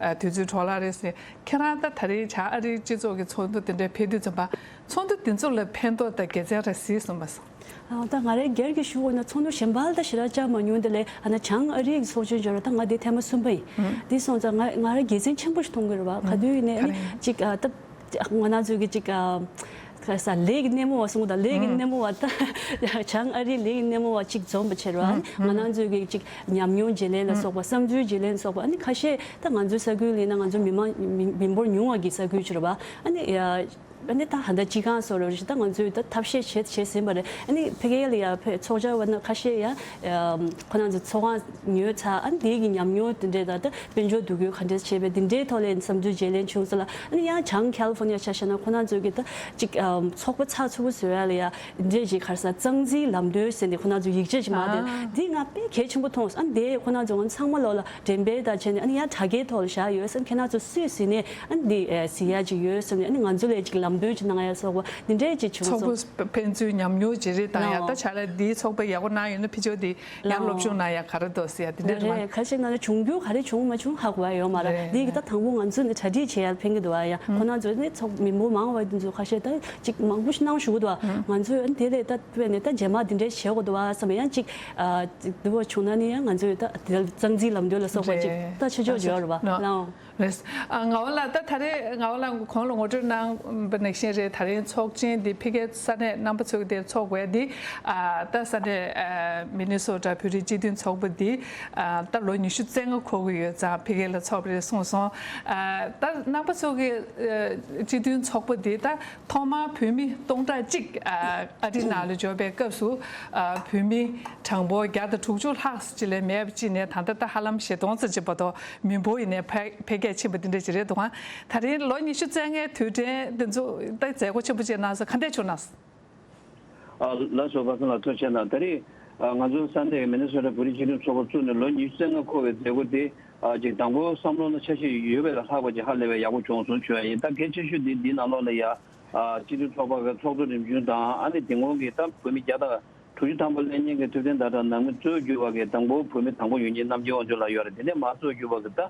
ཨ་དུས་ཚོད་འཕྲོ་བརླག་རེད་ཟེར། ཁྱེད་རང་ད་ད་རེས་བྱང་ཨ་རིའི་སྤྱི་ཚོགས་ཀྱི་ཚོགས་འདུ་དེ་འདྲ་ཕེབས་དུས་ཙམ་པ། ཚོགས་འདུ་དེ་ཚོ་ལ་ཕན་ཐོགས་དང་དགེ་མཚན་རེ་གཟིགས་སོང་མ་སོང་། ཨ་ད་ང་རའི་སྒེར་གྱི་ཞུ་དགོས་ན་ཚོགས་འདུ་གཞན་པ་ལ་ད་ཞེ་དྲག་བཅར་མ་མྱོང་། དེ་ལས་ཨ་ན་བྱང་ཨ་རིའི་ཚོགས་ཆེན་འབྱོར་བ་ད་ང་འདི་ཐེངས་མ་གསུམ་པ་ཡིན། འདི་སོང་ཙང་ང་ང་ར་དགེ་མཚན་ཆེན་པོ་ཞིག་མཐོང་གི་རེད་བ། ག་དུས་ཡིན་ནའི་ཨ་ནི་གཅིག་ཨ་ད་ང་རང་ཚོའི་གི་གཅིག་ཨ་ག་ས་ལས་ཀྱི་སྣེ་མོ་བ་གསུངས་དང་། ལས་ཀྱི་སྣེ་མོ་བ་ད་བྱང་ཨ་རིའི་ལས་ཀྱི་སྣེ་མོ་བ་གཅིག་འཛོམས་པ་བྱས་རེད་བ། ང་རང་ཚོའི་གི་གཅིག་ཉམས་མྱོང་བརྗེ་ལེན་ལ་སོགས་པ། བསམ་ཚུལ་བརྗེ་ལེན་ལ་སོགས་པ། ཨ་ནི་ཁ་ཤས་ད་ང་ཚོའི་ས་ཁུལ་ལ་ཡིན་ན་ང་ཚོ་མི་མང་མི་མི་འབོར་ཉུང་བ་གི་ས་ཁུལ་ཅིག་རེད་བ། ཨ་ནི་ཡ། ཨ་ནི་ད་ཧ་ད་སྤྱི་ཁང་སོགས་རེད་ཤག་ད་ང་ཚོས་ད་ཐབས་ཤེས་བྱེད་བྱེད་ཟིན་པ་རེད། ཨ་ནི་ཕ་གི་ལ་ཡ་ཕེ་ཚོགས་བཅར་བ་ན་ཁ་ཤས་ཡ་ཁོ་རང་ཚོ་ཚོགས་ཁང་ཉོས་ཚར། ཨ་ནི་དེའི་གི་ཉམས་མྱོང་དེ་འདྲས་དང་ད་དཔལ་འབྱོར་འདུ་འགོད་ག་འདྲས་བྱས་པས་དེ་འདྲའི་ཐོག་ལ་བསམ་ཚུལ་བརྗེ་ལེན་བྱུང་སོང་ལ། ཨ་ནི་ཡང་བྱང་ཁ་ལི་ཧྥོ་ནི་ཡ་ཆ་བཞག་ན་ཁོ་རང་ཚོའི་གི་ད་ཅིག་ཚོགས་པ་ཚགས་ཚུད་པོ་བཟོ་ཡ་ལ་ཡ་འདི་འདྲས་ཅིག་ག་རེ་ཟ་གཙང་འཛིན་ལམ་སྟོན་ཟེར་ནས་ཁོ་རང་ཚོ་ཡིག་ཆ་ཅིག་མར་དེ་འདི་ང་དཔེ་གལ་ཆེན་པོ་མཐོང་སོང་། ཨ་ནི་དེ་ཁོ་རང་ཚོ་ང་ཚང་མ་ལོག་ལ་འགྲེམས་སྤེལ་དང་བྱས་ནས་ཨ་ནི་ཡང་དྲ་རྒྱའི་ཐོག་ལ་བཞག་ཡོད་ཟེར། ཁྱེད་རང་ཚོ་སུས་གཟིགས་ནས་ཨ་ནི་འདི་ཨེ་གཟིགས་ཡ་ཅིག་ཡོད་ཟེར་ནས། ཨ་ནི་ང་ཚོ་ལ་ཅིག་ལམ་སྟོན་ཅིག་གནང་ཡ་སོགས་པ་འདི་འདྲའི་ཅིག་བྱུང་སོང་། ཚོགས་པ་ཕན་ཚུན་ཉམས་མྱོང་བརྗེ་རེས་བཏང་ཡ། ལའོ། ད་བྱ་ལ་འདིའི་ཚོགས་པ་ཡག་པོ་གནང་ཡོད་ན་ཕི་ཆོ་འདི་ཡང་སློབ་སྦྱོང་གནང་ཡ་ག་རེ་འདུག་ཟེར་ཡ་འདི་འདྲ་རེད། རེད། ཁ་ཤས་ན་འབྱུང་འགྱུར་ག་རེ་བྱུང་མ་བྱུང་ཧ་གོ་བ་ཡོད་མ་རེད། རེད། འདི་གི་ད་དང་པོ་ང་ཚོ་ནི་གྲ་སྒྲིག་བྱེད་ཡ་ཕན་གི་འདུག་བ། ཡ་ཁོ་ན་ཚོ་ནི་ཚོགས་མི་འབོར་མང་བ་འདི་ཚོ་ཁ་ཤས་ད་ཅིག་མང་པོ་ཞིག་གནང་ཞུ་གི་འདུག་བ། ང་ཚོས་ཨ་ནི་དེ་ལས་ད་དཔེ་ནས་ད་རྗེས་མ་འདི་འདྲའི་བྱེད་དགོས་འདུག་བ་བསམ། ཡང་ཅིག་ཨ་ཅིག་འདུག་བ་བྱུང་ན་ནི་ཡང་ང་ཚོས་ད་དེ་གཙང་འཛིན་ལམ་སྟོན་ལ་སོགས་པ་ཅིག་རེད། ད་ཆོས་ཕྱོགས་ད་ཆོས་བརྗོད་རེད་བ། ལའོ། རེད། ཨ་ངག་དབང་ལགས། ད་ད་རེས་ངག་དབང་ལགས་གོང་ལ་ངོ་སྤྲོད་གནང་བ་ ནང་བཞིན་རེད། ད་རིང་ཚོགས་ཆེན་འདི་ཕ་གིའི་ས་གནས་རྣམ་པ་ཚོ་གི་དེར་ཚོགས་པ་འདི། ཨ་ད་ས་གནས་ཨ་མི་ནི་སོ་ཊ་བོད་རིགས་སྤྱི་མཐུན་ཚོགས་པ་འདི། ཨ་ད་ལོ་ཉི་ཤུ་རྩ་ལྔ་འཁོར་གྱི་ཡོད་ཙང་ཕ་གི་ལ་ཚོགས་པ་རེད་གསུངས་སོང་། ཨ་ད་རྣམ་པ་ཚོ་གི་ཨ་སྤྱི་མཐུན་ཚོགས་པ་འདི་ད་ཐོག་མར་བོད་མི་སྟོང་ཕྲག་གཅིག་ཨ་ཨ་རི་ནང་ལ་འབྱོར་བའི་སྐབས་སུ། ཨ་བོད་མི་གྲངས་འབོར་བརྒྱ་དང་དྲུག་ཅུ་ལྷག་ཅིག་ལས་མེད་པ་ཅིག་ནས་ད་ལྟ་ད་ཧ་ལམ་བཞི་སྟོང་ཙམ་ཅིག་བར་དུ་མི་འབོར་ཡིན་ནའི་འཕེལ་འཕེལ་རྒྱས་ཕྱིན་པ་འདི་འདྲ་ཅིག་རེད་འདུག་ག། ད་རིང་ལོ་ཉི་ཤུ་རྩ་ལྔའི་དུས་དྲན་འདི་ཚོ་ད་མཛད་སྒོ་ཆེན་པོ་ཅིག་གནང་སོང་། ག་འདྲས་བྱུང་ན། ཨ་ལགས་སོ། པ་སངས་ལགས་ཐུགས་རྗེ་གནང་། ད་རེས་ཨ་ང་ཚོ་ས་གནས་མི་ནི་སོ་ཊ་བོད་རིགས་སྤྱི་མཐུན་ཚོགས་པ་བཙུགས་ནས་ལོ་ཉི་ཤུ་རྩ་ལྔ་འཁོར་བའི་མཛད་སྒོ་དེ། ཨ་ཅིག་དང་པོ་བསམ་བློ་ནང་ཆ་ཤས་ཡོད་པ་ལས་ལྷག་པ་ཅིག་ཧ་ལས་པའི་ཡག་པོ་བྱུང་སོང་ཞུ་ཡ་ཡིན། ད་གལ་ཆེ་ཤོས་དེ་འདི་ནང་ལོགས་ལ་ཡ། ཨ་སྤྱི་མཐུན་ཚོགས་པ་གི་ཚོགས་གཙོ་འབྲིང་ཆུང་དང་། ཨ་ནི་དེ་སྔོན་གྱི་ད་བོད་མི་བརྒྱ་དང་དྲུག་ཅུ་ཐམ་པ་སླེབས་མཁན་གྱི་ཐུབ་བསྟན་ཟླ་གྲགས་ནང་མི་གཙོས་གྱུར་པ་གི་དང་པོ་བོད་མི་དང་པོ་ཡོད་མཁན་རྣམ་རྒྱལ་དབང་ཕྱུག་ལགས་ཡོད་རེད། དེ་ནས་མར་གཙོས་གྱུར་པ་གི་ད།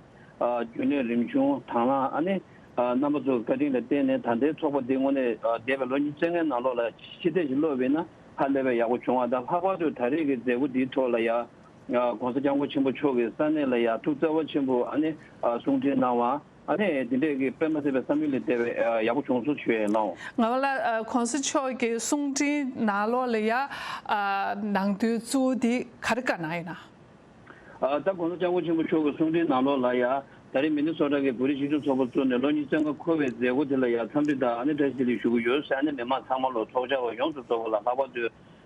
ཨ་རྒྱུན་ལས་རིམ་བྱུང་དང་བླངས། ཨ་ནི་ཨ་རྣམ་པ་ཚོའི་བཀའ་དྲིན་ལ་བརྟེན་ནས་ད་ལྟའི་ཚོགས་པ་འདི་དངོས་གནས་ཨ་འདས་པའི་ལོ་ཉི་ཤུ་རྩ་ལྔའི་ནང་ལོགས་ལ་ཕྱི་བལྟས་ཤིག་སློག་པ་ཡིན་ན་ཧ་ལས་པའི་ཡག་པོ་བྱུང་བ་དང་། ལྷག་པར་དུ་ད་རེས་ཀྱི་མཛད་སྒོ་འདིའི་ཐོག་ལ་ཡ་༸གོང་ས་༸སྐྱབས་མགོན་ཆེན་པོ་མཆོག་གིས་ས་གནས་ལ་ཡ་ཐུགས་བརྩེ་བ་ཆེན་པོས་ཨ་ནི་ཨ་གསུང་འཕྲིན་གནང་བ། ཨ་ནི་འདི་འདྲས་ཀྱི་དཔེ་མ་སྲིད་པའི་བསམ་ཡུལ་ལས་འདས་པའི་ཨ་ཡག་པོ་བྱུང་སོང་ཞུ་ཡས་ཡིན་ལགས། ང་བ་ལ་༸གོང་ས་མཆོག་གི་གསུང་འཕྲིན་ནང་ལོགས་ལ་ཡ་ཨ་ནང་དོན་གཙོ་བོ་འདི་ག་རེ་བཀའ་གནང་ཡོད་ན། ཨ་ད་༸གོང་ས་༸སྐྱབས་མགོན་ཆེན་པོ་མཆོག་གི་གསུང་འཕྲིན་ནང་ལོགས་ལ་ཡ། ད་རེས་མི་ནི་སོ་ཊ་གི་བོད་རིགས་སྤྱི་མཐུན་ཚོགས་པ་བཙུགས་ནས་ལོ་ཉི་ཤུ་རྩ་ལྔ་འཁོར་བའི་མཛད་སྒོ་དེ་ལ་ཡ་འཚམས་འདྲི་དང་ཨ་ནི་བཀྲ་ཤིས་བདེ་ལེགས་ཞུ་གི་ཡོད་ཟེར། ཨ་ནི་མི་མང་ཚང་མ་ལོ་ཚོགས་བཅར་བ་ཡོངས་སུ་རྫོགས་པ་ལ་ལྷག་པར་དུ་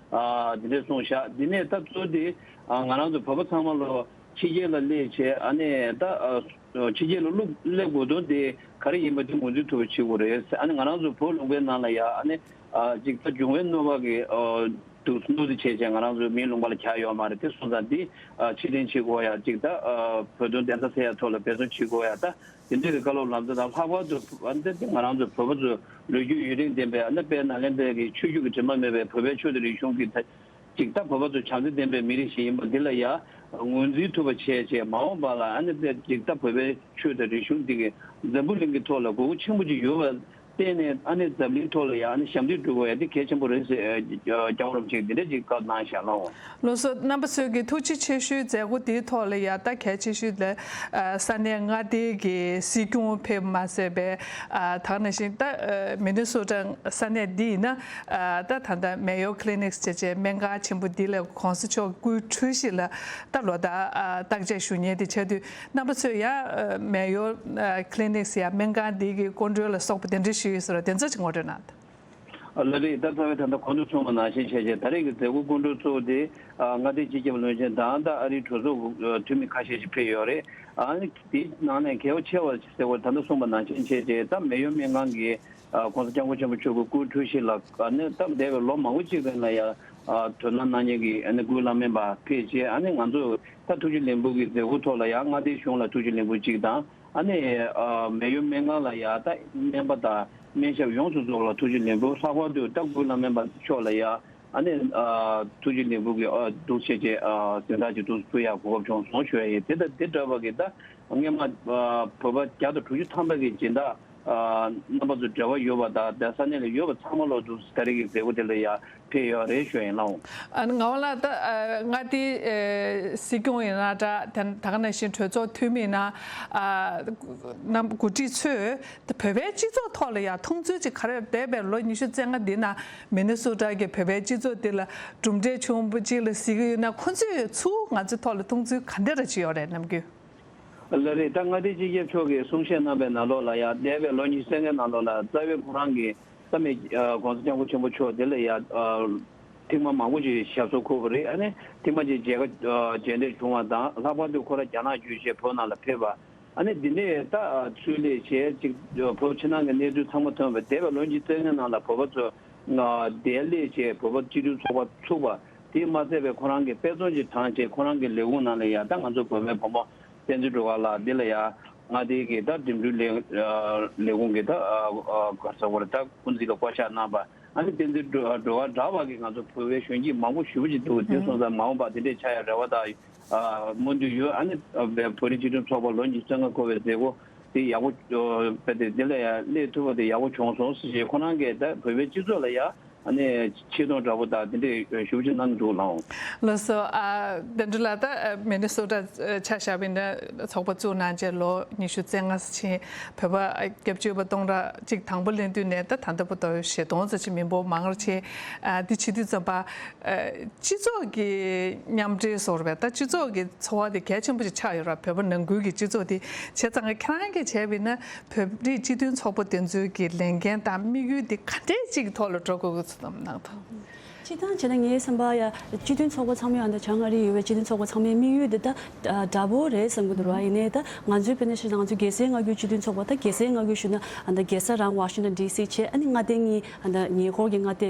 ཨ་འདི་འདྲས་གསུངས་བཞག། འདི་ནས་ད་གཙོ་དེ་ཨ་ང་རང་ཚོ་བོད་པ་ཚང་མ་ལོ་ཕྱི་རྒྱལ་ལ་སླེབས་བྱས། ཨ་ནི་ད་ཨ་ཕྱི་རྒྱལ་ལ་སླེབས་དགོས་དོན་དེ་ག་རེ་ཡིན་པ་དེ་ངོས་འཛིན་ཐུབ་པ་བྱེད་དགོས་རེད། ཨ་ནི་ང་རང་ཚོ་བོད་ལུང་པའི་ནང་ལ་ཡ་ཨ་ནི་ཨ་ཅིག་ད་འབྱུང་བའི་གནོད་པ་གི་ཨ་འདུག་སྣོད་དུ་བྱས་བྱས་ང་རང་ཚོ་མིའི་ལུང་པ་ལ་གྱར་ཡོད་མ་རེད། དེ་སོང་ཙང་འདི་ཨ་ཕྱིར་འཐེན་བྱེད་དགོས་ཡ། ཅིག་ད་ཨ་བོད་དོན་བདེན་མཐའ་གསལ་ཡ་ཐོག་ལ་འབད་བརྩོན་བྱེད་དགོས་ཡ། ད་དེ་འདྲའི་གི་བཀའ་སློབ་ལམ་སྟོན་དང་། ལྷག་པར་དུ་ཨ་འདི་འདི་ང་རང་ཚོ་བོད་པ་ཚོ་ལོ་རྒྱུས་ཡུན་རིང་ལྡན་པའི་ཨ་ནི་དཔལ་ནཱ་ལེནྡྲའི་གི་ཆོས་བརྒྱུད་ཀྱི་དྲི་མ་མེད་པའི་བོད་པའི་ཆོས་དང་རིག་གཞུང་གི་ད་ཅིག་ད་བོད་པ་ཚོ་བྱམས་བརྩེ་ལྡན་པའི་མི་རིགས་ཤིག་ཡིན་པ་འདི་ལ་ཡ་ངོས་འཛིན་ཐུབ་པ་བྱས་བྱས། མ་འོངས་པ་ལ་ཨ་ནི་ད་ཅིག་ད་བོད་པའི་ཆོས་དང་རིག་གཞུང་འདི་གི་འཛམ་བུ་གླིང་གི་ཐོག་ལ་དགོས་མཁོ་ཆེན་པོ་ཅིག་ཡོད་པ་བརྟེན་ནས། ཨ་ནི་འཛམ་གླིང་ཐོག་ལ་ཡང་ཨ་ནི་ཞབས་འདེགས་སྒྲུབ་དགོས་ཡ་དེ་གལ་ཆེན་པོ་རེད་ཟེར། ཨ་སྐྱབས་མགོན་རིན་པོ་ཆེས་འདི་འདྲ་ཅིག་བཀའ་གནང་བཞག་ལགས། ལགས་སོ། རྣམ་པ་ཚོས་ཀྱི་ཐུགས་རྗེ་ཆེ་ཞུའི་མཛད་སྒོ་དེའི་ཐོག་ལ་ཡ་ད་གལ་ཆེ་ཤོས་ལ་ཨ་ས་གནས་མངའ་སྡེའི་གི་སྲིད་སྐྱོང་ཕེབས་མ་ཟད་པའི་ཨ་ད་ག་ནང་བཞིན་ད་ཨ་མི་ནི་སོ་ཊ་ས་གནས་འདི་ཡིན་ན་ཨ་ད་ད་ལྟ་མེ་ཡོ་ཀི་ལི་ནིག་ཟེར་བྱས་སྨན་ཁང་ཆེན་པོ་འདི་ལ་༸གོང་ས་མཆོག་སྐུའི་འཁྲུལ་གཞིས་ལ་ད་ལོ་ལྟར་ཨ་བརྟག་དཔྱད་ཞུ་མཁན་དེ་བྱས་དུས། རྣམ་པ་ཚོས་ཡང་མེ་ཡོ་ཀི་ལི་ནིག་ཟེར་ཡ་སྨན་ཁང་འདི་གི་སྐུ་མགྲོན་ལ་སོགས་པ་དེ་འདྲ་ཞུས་ཡོད་ཟེར་བ་དེ་ཚོ་ཅིག་ངོ་སྤྲོད་གནང་དང་། ལགས་རེད། ད་རྩ་བའི་ད་ལྟ་གོང་དུ་གསུངས་པ་ནང་བཞིན་བྱས་བྱས། ད་རེས་ཀྱི་མཛད་སྒོ་སྐུ་མགྲོན་གཙོ་བོ་དེ་མངའ་སྡེའི་སྤྱི་ཁྱབ་བློན་ཆེན་དང་། ད་ཨ་རིའི་གྲོས་ཚོགས་འཐུས་མི་ཁ་ཤས་ཤིག་ཕེབས་ཡོད་རེད། ཨ་ནི་དེའི་ནང་ནས་གལ་ཆེ་བ་ཟེར་བ་ད་ལྟ་གསུངས་པ་ནང་བཞིན་བྱས་བྱས། ད་མེ་ཡོ་སྨན་ཁང་གི་ཨ་༸གོང་ས་༸སྐྱབས་མགོན་ཆེན་པོ་མཆོག་གི་སྐུའི་འཁྲུལ་གཞིས་ལ་ཨ་ནི་ད་འདས་པའི་ལོ་མང་པོ་ཅིག་རིང་ལ་ཡ་ཨ་དོ་སྣང་གནང་མཁན་གྱི་ཨ་ནི་སྐུའི་བླ་སྨན་པ་ཕེབས་བྱས། ཨ་ནི་ང་ཚོ་ད་ཐུགས་རྗེ་ལེགས་འབུལ་གྱི་མཛད་སྒོ་ཐོག་ལ་ཡ་མངའ་སྡེའི་གཞུང་ལ་ཐུགས་རྗེ་ལེགས་འབུལ་གཅིག་དང་། ཨ་ནི་ཨ་མེ་ཡོ་སྨན་ཁང་ལ་ཡ་ད་སྨན་པ་དང་སྨན་ཞབས་ཡོངས་སུ་རྫོགས་ལ་ཐུགས་རྗེ་ལེགས་འབུལ། ལྷག་པར་དུ་ད་སྐུའི་བླ་སྨན་པ་མཆོག་ལ་ཡ་ཨ་ནི་ཨ་ཐུགས་རྗེ་ལེགས་འབུལ་གྱི་ཨ་འདུག་བྱས་བྱས་ཨ་སྦྱིན་བདག་ཅིག་འདུག་ཕུལ་ཡག་གོ་སྐབས་བྱུང་སོང་ཞུ་ཡ་ཡིན། དེ་ད་དེ་འདྲ་བ་གི་ད་སྔོན་མ་ཨ་བོད་པ་བརྒྱ་དང་དྲུག་ཅུ་ཐམ་པ་གི་སྦྱིན་བདག་ཨ་རྣམ་པ་ཚོ་འབྲེལ་བ་ཡོད་པ་དང་ད་ས་གནས་ལ་ཡོད་པ་ཚང་མ་ལོ་འདུག་ད་རེས་ཀྱི་མཛད་སྒོ་དེ་ལ་ཡ་ཕེབས་ཡོད་རེད་ཞུ་ཡིན་ལགས། ཨ་ནི་ང་བ་ལ་ད་ཨ་མངའ་སྡེའི་ཨེ་སྲིད་སྐྱོང་ཡིན་ན་འདྲ། དེ་ད་ག་ནང་བཞིན་གྲོས་ཚོགས་འཐུས་མི་ཡིན་ན་ཨ་རྣམ་འགོ་ཁྲིད་ཚོས་ད་བོད་པའི་སྤྱི་ཚོགས་ཐོག་ལ་ཡ་མཐོང་ཚུལ་ཅིག་ག་རེ། འདས་པའི་ལོ་ཉི་ཤུ་རྩ་ལྔ་འདི་ནང་མི་ནི་སོ་ཊ་གི་བོད་པའི་སྤྱི་ཚོགས་འདི་ལ་གྲུབ་འབྲས་ཆེན་པོ་ཅིག་ལ་གཟིགས་ཀྱི་ཡོད་ན། ཁོ་ཚོས་ཚུར་ང་ཚོའི་ཐོག་ལ་མཐོང་ཚུལ་ག་འདྲ་རེ་ཅིག་ཡོད་རེད་ནམ་རྒྱུན། ལགས་རེད། ད་མངའ་སྡེའི་སྤྱི་ཁྱབ་མཆོག་གིས་གསུང་བཤད་གནང་པའི་ནང་ལོགས་ལ་ཡང་འདས་པའི་ལོ་ཉི་ཤུ་རྩ་ལྔའི་ནང་ལོགས་ལ་རྩ་བའི་ཁོ་རང་གི་ས་མེད་༸གོང་ས་༸སྐྱབས་མགོན་ཆེན་པོ་མཆོག་དེ་ལ་ཡང་ཐེངས་མ་མང་པོ་ཞིག་ཞབས་སོར་འཁོད་པ་རེད། ཨ་ནི་ཐེངས་མ་ཅིག་མཇལ་ཁ་མཇལ་འཕྲད་བྱུང་བ་དང་། ལྷག་པར་དུ་ཁོ་རང་རྒྱ་ནག་བརྒྱུད་བྱས་བོད་ནང་ལ་ཕེབས་པ། ཨ་ནི་འདི་ནས་ད་ཚུར་སླེབས་བྱས་ཅིག་བོད་ཕྱི་ནང་གི་གནས་ཚུལ་ཚང་མ་ཐོན་པ། འདས་པའི་ལོ་ཉི་ཤུ་རྩ་ལྔའི་ནང་ལ་བོད་པ་ཚོ་འདིར་སླེབས་བྱས་བོད་པ་སྤྱི་འཐུས་ཚོགས་པ་ཚུགས་པ། དེས་མ་ཚད་པའི་ཁོ་རང་གིས་དཔེ་མཚོན་ཅིག་དྲངས་བྱས། ཁོ་རང་གི་ལས་ཁུངས་ནང་ལ་ཡང་ད་ང་ཚོ་བོད་པའི་བུ་མོ་བསྟན་འཛིན་སྒྲོལ་དཀར་ལགས་འདི་ལ་ཡང་མངའ་སྡེའི་གི་ད་འགྲིམ་འགྲུལ་ལས་ལས་ཁུངས་ཀྱི་ད་ག་རེ་ཟེར་དགོས་རེད། ད་ཀུན་གཟིགས་ལ་བསྐོ་བཞག་གནང་བ། ཨ་ནི་བསྟན་འཛིན་སྒྲོལ་དཀར་འདྲ་བ་གི་ང་ཚོ་བོད་པའི་གཞོན་སྐྱེས་མང་པོ་ཞེ་པོ་ཅིག་འདུག་དེ་སོང་ཙང་མ་འོངས་པ་དེ་འདྲས་ཆགས་ཡ་རེ་བ་དང་སྨོན་འདུན་ཡོད། ཨ་ནི་བོད་རིགས་སྤྱི་མཐུན་ཚོགས་པ་ལོ་ཉི་ཤུ་རྩ་ལྔ་འཁོར་བའི་མཛད་སྒོ་དེ་ཡག་པོ་དཔེ་དེ་འདི་ལ་ཡང་སླེབས་ཐུབ་པ་དེ་ཡག་པོ་བྱུང་སོང་ཟེར་བྱས། ཁོ་རང་གིས་ད་བོད་པའི་སྤྱི་ཚོགས་ལ་ཡང་ ཨ་ནི་ཆེ་མཐོང་འདྲ་པོ་དང་དེ་འདྲའི་ཞུ་ཅིག་གནང་གི་འདུག་ལགས། ལགས་སོ། ཨ་དོན་གྲུབ་ལགས། ད་མི་ནི་སོ་ཊ་ཆ་བཞག་པ་ཡིན་ན་ཚོགས་པ་བཙུགས་གནང་རྗེས་ལོ་ཉི་ཤུ་རྩ་ལྔ་ཕྱིན། བོད་པ་སྐྱབས་བཅོལ་བ་སྟོང་ཕྲག་གཅིག་དང་པོ་སླེབས་དུས་ནས་ད་ད་ལྟ་བར་དུ་བཞི་སྟོང་ཙམ་ཅིག་མི་འབོར་མང་རུ་ཕྱིན། ཨ་འདི་བྱེད་དུས་ཙམ་པ། ཨ་སྤྱི་ཚོགས་ཀྱི་མཉམ་འབྲེལ་སོགས་རེད་པས། ད་སྤྱི་ཚོགས་ཀྱི་འཚོ་བ་དེ་གལ་ཆེན་པོ་ཞིག་ཆགས་ཡོད་རེད། བོད་པ་ནང་ཁུལ་གྱི་སྤྱི་ཚོགས་དེ་བྱས་ཙང་ཁྱེད་རང་གིས་བྱས་པ་ཡིན་ན་བོད་རིགས་སྤྱི་མཐུན་ཚོགས་པ་དེ་ཚོའི་གི་ལས་འགན་དང་དམིགས་ཡུལ་དེ་ག་འདྲས་ཅིག་གི་ཐོག་ལ་འགྲོ་དགོས་ཀྱི་ཚོད་བསམ་གནང་དང་། སྤྱིར་བཏང་བྱས་ན་ངའི་བསམ་པར་ཡ་སྤྱི་མཐུན་ཚོགས་པ་ཚང་མའི་ཨ་ད་བྱང་ཨ་རིར་ཡོད་པའི་སྤྱི་མཐུན་ཚོགས་པ་ཚང་མའི་དམིགས་ཡུལ་དེ་ད་འདྲ་པོ་རེད་བསམ་གྱི་འདུག་ར། ཡིན་ནའི་ད་ང་ཚོའི་དཔེར་ན་ཆ་བཞག་ང་ཚོའི་རྒྱལ་སའི་མངའ་ཁུལ་སྤྱི་མཐུན་ཚོགས་པ། ད་རྒྱལ་སའི་མངའ་ཁུལ་ཞུ་ན་ཨ་ད་རྒྱལ་ས་རང་ཝ་ཤིང་ཊོན་ཌི་སི་བྱས། ཨ་ནི་མངའ་སྡེ་གཉིས། ཨ་ད་ཉེ་འཁོར་གྱི་མངའ་སྡེ་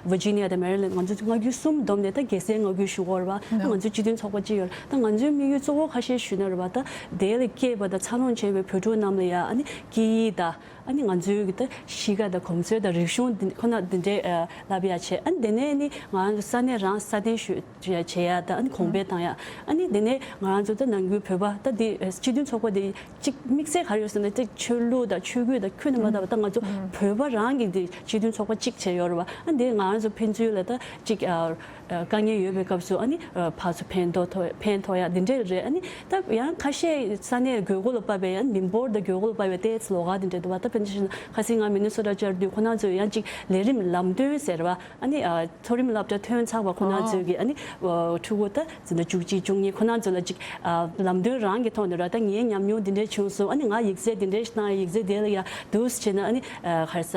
ཝར་ཇི་ནི་ཡ་དང་མེ་རི་ལེན། ང་ཚོ་མངའ་ཁུལ་གསུམ་བསྡོམས་ནས་ད་རྒྱལ་སའི་མངའ་ཁུལ་ཞུ་གི་ཡོད་རེད་པ། ང་ཚོ་སྤྱི་མཐུན་ཚོགས་པ་གཅིག་ཡོད་རེད། ད་ང་ཚོའི་དམིགས་ཡུལ་གཙོ་བོ་ཁ་ཤས་ཞུས་ན་རེད་པ། ད་དེ་ལ་སྐྱེས་པ་དང་འཚར་ལོངས་བྱས་པའི་བོད་ཕྲུག་རྣམས་ལ་ཡ་ཨ་ནི་སྐད་ཡིག་དང་། ཨ་ནི་ང་ཚོའི་གི་ད་གཤིས་ཀ་དང་གོམས་སྲོལ་དང་རིག་གཞུང་འདི་ཁོ་ན་འདི་འདྲའི་ཨ་བསླབ་ཡ་བྱས། ཨ་ནི་དེ་ནས་ནི་ང་རང་ཚོ་ས་གནས་རང་སྲ་བརྟན་ཞུ་བྱེད་ཡ་དང་། ཨ་ནི་གོང་འཕེལ་བཏང་ཡ། ཨ་ནི་དེ་ནས་ང་རང་ཚོ་ད་ནང་ཁུལ་བོད་པ་ད་འདི་སྤྱི་མཐུན་ཚོགས་པ་འདི་གཅིག་དམིགས་བསལ་ག་རེ་ཡོད་ཟེར་ན། ད་ཆོས་ལུགས་དང་ཆོས་བརྒྱུད་དང་ཁྱོན་ནས་མ་བལྟ་བར་ད་ང་ཚོ་བོད་པ་རང་གི་འདི་སྤྱི་མཐུན་ཚོགས་པ་གཅིག་བྱས་ཡོད་རེད་པ། ཨ་འདི་ང་རང་ཚོ་ཕན་ཚུན་ལ་ད་གཅིག་ཨ་དཀའ་ངལ་ཡོད་པའི་སྐབས་སུ་ཨ་ནི་ཕར་ཚུར་ཕན་ཐོགས་ཕན་ཐོགས་ཡ་འདི་འདྲས་རེད། ཨ་ནི་ད་ཡང་ཁ་ཤས་ས་གནས་དགོས་མཁོ་ལ་དཔག་པའི་ཡང་མི་འབོར་དང་དགོས་མཁོ་ལ་དཔག་པའི་ཏོག་ཙམ་ལོགས་ཀ་འདི་འདྲས་འདུག་པ། ད་དཔེར་ན་ཆ་བཞག་ན་ཁ་སང་ང་མི་ནི་སོ་ཊ་བཅར་དུས་ཁོ་རང་ཚོས་ཡང་གཅིག་ལས་རིམ་ལམ་སྟོན་ཟེར་བ། ཨ་ནི་ཨ་མཐོ་རིམ་སློབ་གྲྭ་ཐོན་ཚར་བ་ཁོ་རང་ཚོས་ཀྱི་ཨ་ནི་ཕྲུ་གུ་ད་འཛིན་གྲྭ་བཅུ་གཅིག་བཅུ་གཉིས་ཁོ་རང་ཚོ་ལ་གཅིག་ཨ་ལམ་སྟོན་རང་གི་ཐོག་ནས་ར། ད་ངའི་ཉམས་མྱོང་འདི་འདྲས་བྱུང་སོང་། ཨ་ནི་ང་ཡིག་ཚད་འདི་འདྲས་ཞིག་བཏང་ཡ། ཡིག་ཚད་དེ་ལ་ཡ་འདུག་སེ་བྱས་ན་ཨ་ནི་ཨ་ག་རེ་ཟ་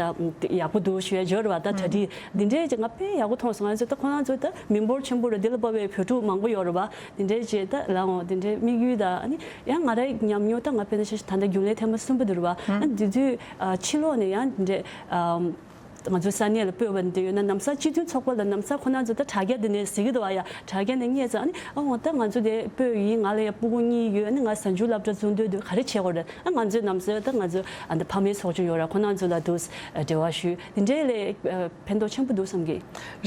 ཡག་པོ་འདུག་ཞུ་ཡ་འབྱོར་བ། ད་གྲ་སྒྲིག་འདི་འདྲས་ཀྱི་ང་དཔེ་ཡག་པོ་མཐོང་སོང་། ང་ཚོ་ད་ཁོ་རང་ཚོ་ད་མི་འབོར་ཆེན་པོ་རེད། འདི་ལ་དཔག་པའི་བོད་ཕྲུག་མང་པོ་ཡོད་རེད་པ། འདི་འདྲས་བྱས་ད་ལའང་འདི་འདྲས་དམིགས་ཡུལ་ད་ཨ་ནི་ཡང་ང་རའི་ཉམས་མྱོང་ད་ང་དཔེར་ན་ཆ་བཞག་ད་ལྟ་རྒྱུན་ལས་ཐེངས་མ་གསུམ་པ་འདི་རེད་པ། ཨ་འདི་དུས་ཨ་ཕྱི་ལོགས་ནས་ཡང་འདི་འདྲས་ཨ་ང་ཚོའི་ས་གནས་ལ་སྤོས་པ་འདི་ཡོད་ན་ལམ་སང་སྤྱི་མཐུན་ཚོགས་པ་ལ་ལམ་སང་ཁོ་རང་ཚོ་ད་དྲ་རྒྱ་འདི་ནས་གཟིགས་ཀྱི་འདུག་པ། ཡ་དྲ་རྒྱ་ནས་རྙེད་ཙང་ཨ་ནི་ཨ་འོ་ད་ང་ཚོ་དེ་སྤོས་ཡིན། ང་ལ་ཡ་སྤུ་གུ་གཉིས་ཡོད། ཨ་ནི་ང་གཟའ་མཇུག་སློབ་གྲྭ་ཚུགས་འདོད་འདུག། ག་རེ་བྱེད་དགོས་རེད། ཨ་ང་ཚོའི་ལམ་སང་ད་ང་ཚོ་ཨ་ནི་ཕ་མའི་ཚོགས་ཆུང་ཡོད་ར། ཁོ་རང་ཚོ་ལ་འདུག་འབྲེལ་བ་ཞུས། འདི་འདྲའི་ལས་ཕན་ཐོགས་ཆེན་པོ་འདུག་བསམ་གི་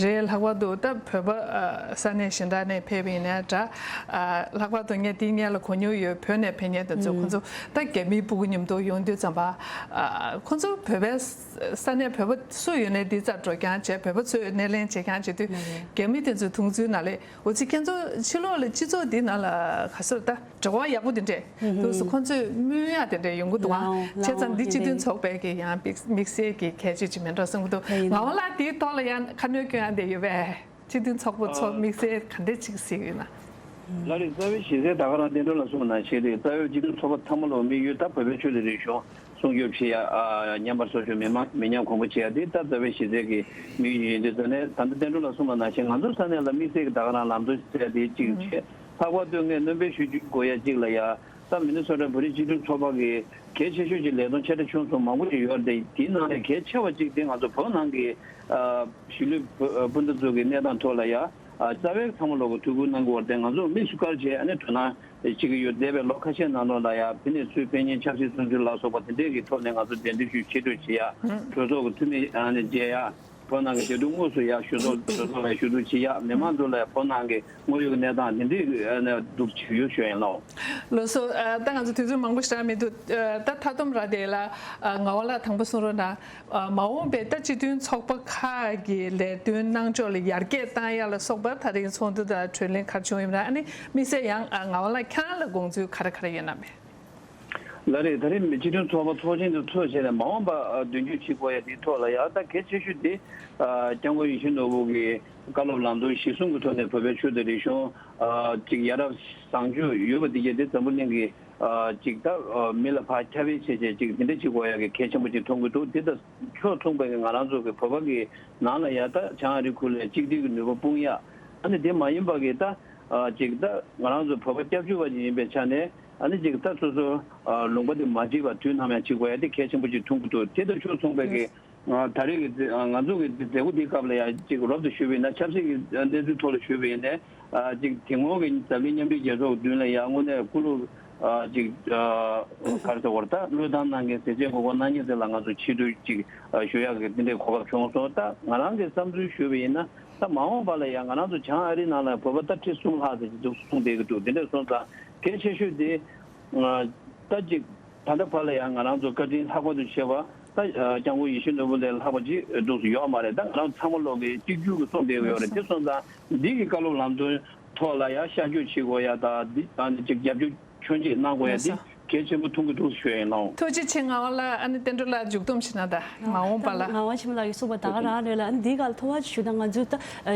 རེད། ལྷག་པར་དུ་ད་བོད་པ་ཨ་ས་གནས་གཞན་དག་ནས་ཕེབས་པ་ཡིན་ན་འདྲ། ཨ་ལྷག་པར་དུ་ངས་དེའི་སྔོན་ལ་གོ་མྱོང་ཡོད། བོད་ནས་ཕེབས་མཁན་དེ་ཚོ་ཁོ་ཚོ་ད་རྒྱ་མིའི་སྤུ་གུ་མཉམ་དུ་ཡོང་དུས་ཙམ་པ། ཨ་ཁོ་ཚོ་བོད་པའི་ས་གནས་བོད་པ་སུ་ཡོད་ནའི་འདི་རྩར་འགྲོ་རྐྱང་བྱས། བོད་པ་ཚོས་སྣེ་ལེན་བྱེད་རྐྱང་བྱེད་དུས། རྒྱ་མི་དེ་ཚོའི་མཐོང་ཚུལ་ནང་ལས་འོ་ཙི་ཁྱེད་ཚོ་ཕྱི་ལོགས་ལ་སྤྱི་ཚོགས་འདི་ནང་ལ་ག་ཚོད་ད་འབྲེལ་བ་ཡག་པོ་དེ་འདྲས་འདུག་སེ་ཁོ་ཚོས་སྨོན་ཡག་དེ་འདྲས་ཡོང་གི་འདུག་ཨང་། བྱས་ཙང་འདི་སྤྱི་མཐུན་ཚོགས་པའི་གི་ཡང་དམིགས་བསལ་གྱི་གལ་ཆེ་ཅིག་མེད་འགྲོ་བསམ་གྱི་འདུག། ངག་དབང་ལགས་འདིའི་ཐོག་ལ་ཡང་ཁ་སྣོན་སྐྱོན་ཡག་དེ་ཡོད་པས། སྤྱི་མཐུན་ཚོགས་པ་ཚོ་དམིགས་བསལ་ག་འདྲས་ཅིག་གཟིགས་ཡོད་ན། ལགས་རེད། རྩ་བའི་གཞི་རྩའི་ད་ག་རང་བསྟན་སྒྲོན་ལགས་གསུངས་པ་ནང་བཞིན་རེད། རྩ་བའི་སྤྱི་མཐུན་ཚོགས་པ་ཚང་མ་ལོ་དམིགས་ཡུལ་ད་བོད་པའི་ཆོས་དང་རིག་གཞུང་སྲུང་སྐྱོབ་བྱེད་ཡ། ཨ་ཉམས་པར་སོར་ཆུད་མི་མང་མི་ཉམས་གོང་འཕེལ་བྱེད་ཡ་དེ་ད་རྩ་བའི་གཞི་རྩའི་གི་དམིགས་ཡུལ་ཡིན་དུས་ཙང་ནས། ད་ལྟ་བསྟན་སྒྲོན་ལགས་གསུངས་པ་ནང་བཞིན་ང་ཚོ་ས་གནས་ལ་དམིགས་བསལ་གྱི་ད་ག་རང་ལམ་སྟོན་ཟེར་ཡ་དེ་གཅིག་བྱས། ལྷག་པར་དུ་ངས་སྣོན་པ་ཞུ་དགོས་ཡ་གཅིག་ལ་ཡ། ད་མི་ནི་སོ་ཊ་བོད་རིགས་སྤྱི་མཐུན་ཚོགས་པ་གི་གལ་ཆེ་ཤོས་ཀྱི་ལས་དོན་ཆེ་ཕྲ་ཆུང་གསུམ་མང་པོ་ཞིག་ཡོད་རེད། དེའི་ནང་ནས་གལ་ཆེ་བ་གཅིག་དེ་ང་ཚོ་བོད་ནང་གི་ཨ་གཞིས་ལུས་བོད་སྤུན་ཟླ་ཚོ་གི་གནས་སྟངས་ཐོག་ལ་ཡ། ཨ་རྩ་བའི་ཚང་མ་ལོག་གི་ཐུགས་ཁུར་གནང་དགོས་པ་དེ་ང་ཚོ་དམིགས་སུ་བཀར་བྱས་ཨ་ནི་དོ་སྣང་བྱེད་ཀྱི་ཡོད། འདས་པའི་ལོ་ཁ་ཤས་ནང་ལོགས་ལ་ཡ་ཕན་ནུས་ཚུལ་ཕན་གཉིས་ཆབ་སྲིད་བཙོན་འཇུག་ལ་སོགས་པ་དེ་འདྲས་ཀྱི་ཐོག་ནས་ང་ཚོ་གདན་འདྲེན་ཞུས། ཆེ་བསྟོད་བྱེད་ཡ། གྲོས་ཚོགས་ཀྱི་འཐུས་མི་ཨ་ནི་མཇལ་ཡ། བོད་ནང་གི་བདེ་སྡུག་དངོས་སུ་ཡ་ཞུ་གཏུག་གྲོས་ཚོགས་ལ་ཞུ་གཏུག་བྱེད་ཡ། མི་མང་ཚོ་ལ་ཡ་བོད་ནང་གི་དངོས་ཡོད་ཀྱི་གནས་སྟངས་དེ་འདྲས་ཨ་ནི་སྡུག་ཅིག་ཡོད་ཞུ་ཡིན་ལགས། ལགས་སོ། ཨ་ད་ང་ཚོ་དུས་ཚོད་མང་པོ་ཞིག་རག་མི་འདུག། ཨ་ད་མཐའ་སྡོམ་ར་དེ་ལ་ཨ་ངག་དབང་ལགས་དང་པོ་གསུང་རོགས་གནང་། ཨ་མ་འོངས་པའི་ད་སྤྱི་མཐུན་ཚོགས་པ་ཁག་གི་ལས་དོན་གནང་ཕྱོགས་ལ་ཡར་རྒྱས་བཏང་ཡ་ལ་སོགས་པ་ད་རིང་ཚོགས་འདུ་དང་གྲོས་གླེང་ག་རེ་བྱུང་ཡོད་ན། ཨ་ནི་དམིགས་བསལ་ཡང་ཨ་ངག་དབང་ལགས་ཁྱེད་རང་ལ་དགོངས་ཚུལ་ག་རེ་ག་རེ་ཡོད་ན་མེད། ལགས་རེད། ད་རེས་སྤྱི་མཐུན་ཚོགས་པ་ཚོགས་ཆེན་དུ་ཚོགས་བྱས་ནས་མ་འོངས་པ་ཨ་མདུན་སྐྱོད་བྱེད་དགོས་ཡ་དེའི་ཐོག་ལ་ཡ་ད་གལ་ཆེ་ཤོས་དེ་ཨ་སྐྱབས་མགོན་ཡིད་བཞིན་ནོར་བུ་གི་བཀའ་སློབ་ལམ་སྟོན་གཞིར་བཟུང་གི་ཐོག་ནས་བོད་པའི་ཆོས་དང་རིག་གཞུང་ཨ་ཅིག་ཡ་རབས་བཟང་སྤྱོད་ཡོད་པ་དེ་གས་དེ་འཛམ་བུ་གླིང་གི་ཨ་ཅིག་ད་ཨ་མི་ལ་ཕར་ཁྱབ་སྤེལ་བྱས་བྱས་ཅིག་དེ་འདྲ་བྱེད་དགོས་ཡ་གི་གལ་ཆེན་པོ་ཅིག་མཐོང་གི་འདུག། དེ་དང་ཕྱོགས་མཚུངས་པའི་གི་ང་རང་ཚོ་གི་བོད་པ་གི་ནང་ལ་ཡ་ད་བྱང་ཨ་རིའི་ཁུལ་ལ་གཅིག་སྒྲིལ་གྱི་ནུས་པ་སྤུངས་ཡ། ཨ་ནི་དེ་མ་ཡིན་པ་གི་ད་ཨ་ཅིག་ད་ང་རང་ཚོ་བོད་པ་སྐྱབས་བཅོལ་བ་ཅིག་ཡིན་པའི་ཆ་ནས། ཨ་ནི་ཅིག་ད་སོ་སོ་ཨ་ལུང་པ་དེ་མ་བརྗེད་པར་དུས་ནམ་ཡང་བྱེད་དགོས་ཡ་དེ་གལ་ཆེན་པོ་ཅིག་མཐོང་གི་འདུག། དེ་དང་ཕྱོགས་མཚུངས་པའི་གི་ཨ་ད་རེས་ཀྱི་ཨ་ང་ཚོ་གི་མཛད་སྒོ་འདིའི་སྐབས་ལ་ཡ་ཅིག་རོབ་ཏུ་ཞུས་པ་ཡིན་ན། ཆབ་སྲིད་ཀྱི་གནས་ཚུལ་ཐོག་ལ་ཞུས་པ་ཡིན་ནའི་ཨ་ཅིག་དེ་སྔོན་གྱི་འཛམ་གླིང་མཉམ་འབྲེལ་རྒྱལ་ཚོགས་མདུན་ལ་ཡ་དངོས་གནས་སྐུ་ལུས་ཨ་ཅིག་ཨ་ག་རེ་ཟེར་དགོས་རེད། ད་བློས་བཏང་གནང་མཁན་ཟས་བཅད་མགོ་སྐོར་གནང་མཁན་ཚོ་ལ་ང་ཚོ་ཆེ་བསྟོད་ཅིག་ཨ་ཞུ་ཡག་གི་དེ་འདྲའི་གོ་སྐབས་བྱུང་སོང་། ད་ང་རང་གི་བསམ་ཚུལ་ཞུས་པ་ཡིན་ན། ད་མ་འོངས་པ་ལ་ཡང་ང་རང་ཚོ་བྱང་ཨ་རི་ནང་ལ་བོད་པ་ད་ཁྲི་གསུམ་ལྷག་ཙམ་ཅིག་འདུག་གསུངས་བསྡད་ཀྱི་འདུག། དེ་འདྲ་སོང་ཙང་གལ་ཆེ་ཤོས་དེ་ད་ཅིག་ད་ལྟ་བར་ལ་ཡང་ང་རང་ཚོ་བཀའ་དྲིན་ལྷག་པར་དུ་ཆེ་བ་ ད་སྐྱབས་མགོན་ཡིད་བཞིན་ནོར་བུ་ལས་ལྷག་པ་ཅིག་འདུག་སུ་ཡོད་མ་རེད། ད་ང་རང་ཚང་མ་ལོག་གི་གཅིག་གྱུར་གྱི་གསུང་བསྡད་ཡོད་རེད། དེ་སོང་ཙང་འདི་གི་བཀའ་སློབ་ལམ་སྟོན་ཐོག་ལ་ཡང་ཤར་བསྐྱོད་བྱེད་དགོས་ཡ། ད་འདི་ད་ནི་ཅིག་རྒྱབ་སྐྱོར་ཁྱོན་ཆེ་གནང་དགོས་ཡ་འདི་གལ་ཆེན་པོ་མཐོང་གི་འདུག་ཞུ་ཡ་ཡིན་ལགས། ཐུགས་རྗེ་ཆེ། ངག་དབང་ལགས། ཨ་ནི་བསྟན་སྒྲོལ་ལགས་མཇུག་སྡོམ་ཞིག་གནང་དང་། མ་འོངས་པ་ལ། ངག་དབང་ཆེན་མོ་ལགས་ཀྱིས་གསུངས་པ་ད་ག་རང་རེད་ལ། ཨ་ནི་འདིའི་སྒང་ལ་ཐུགས་ཕར་ཞུ་དང་། ང་ཚོས་ད་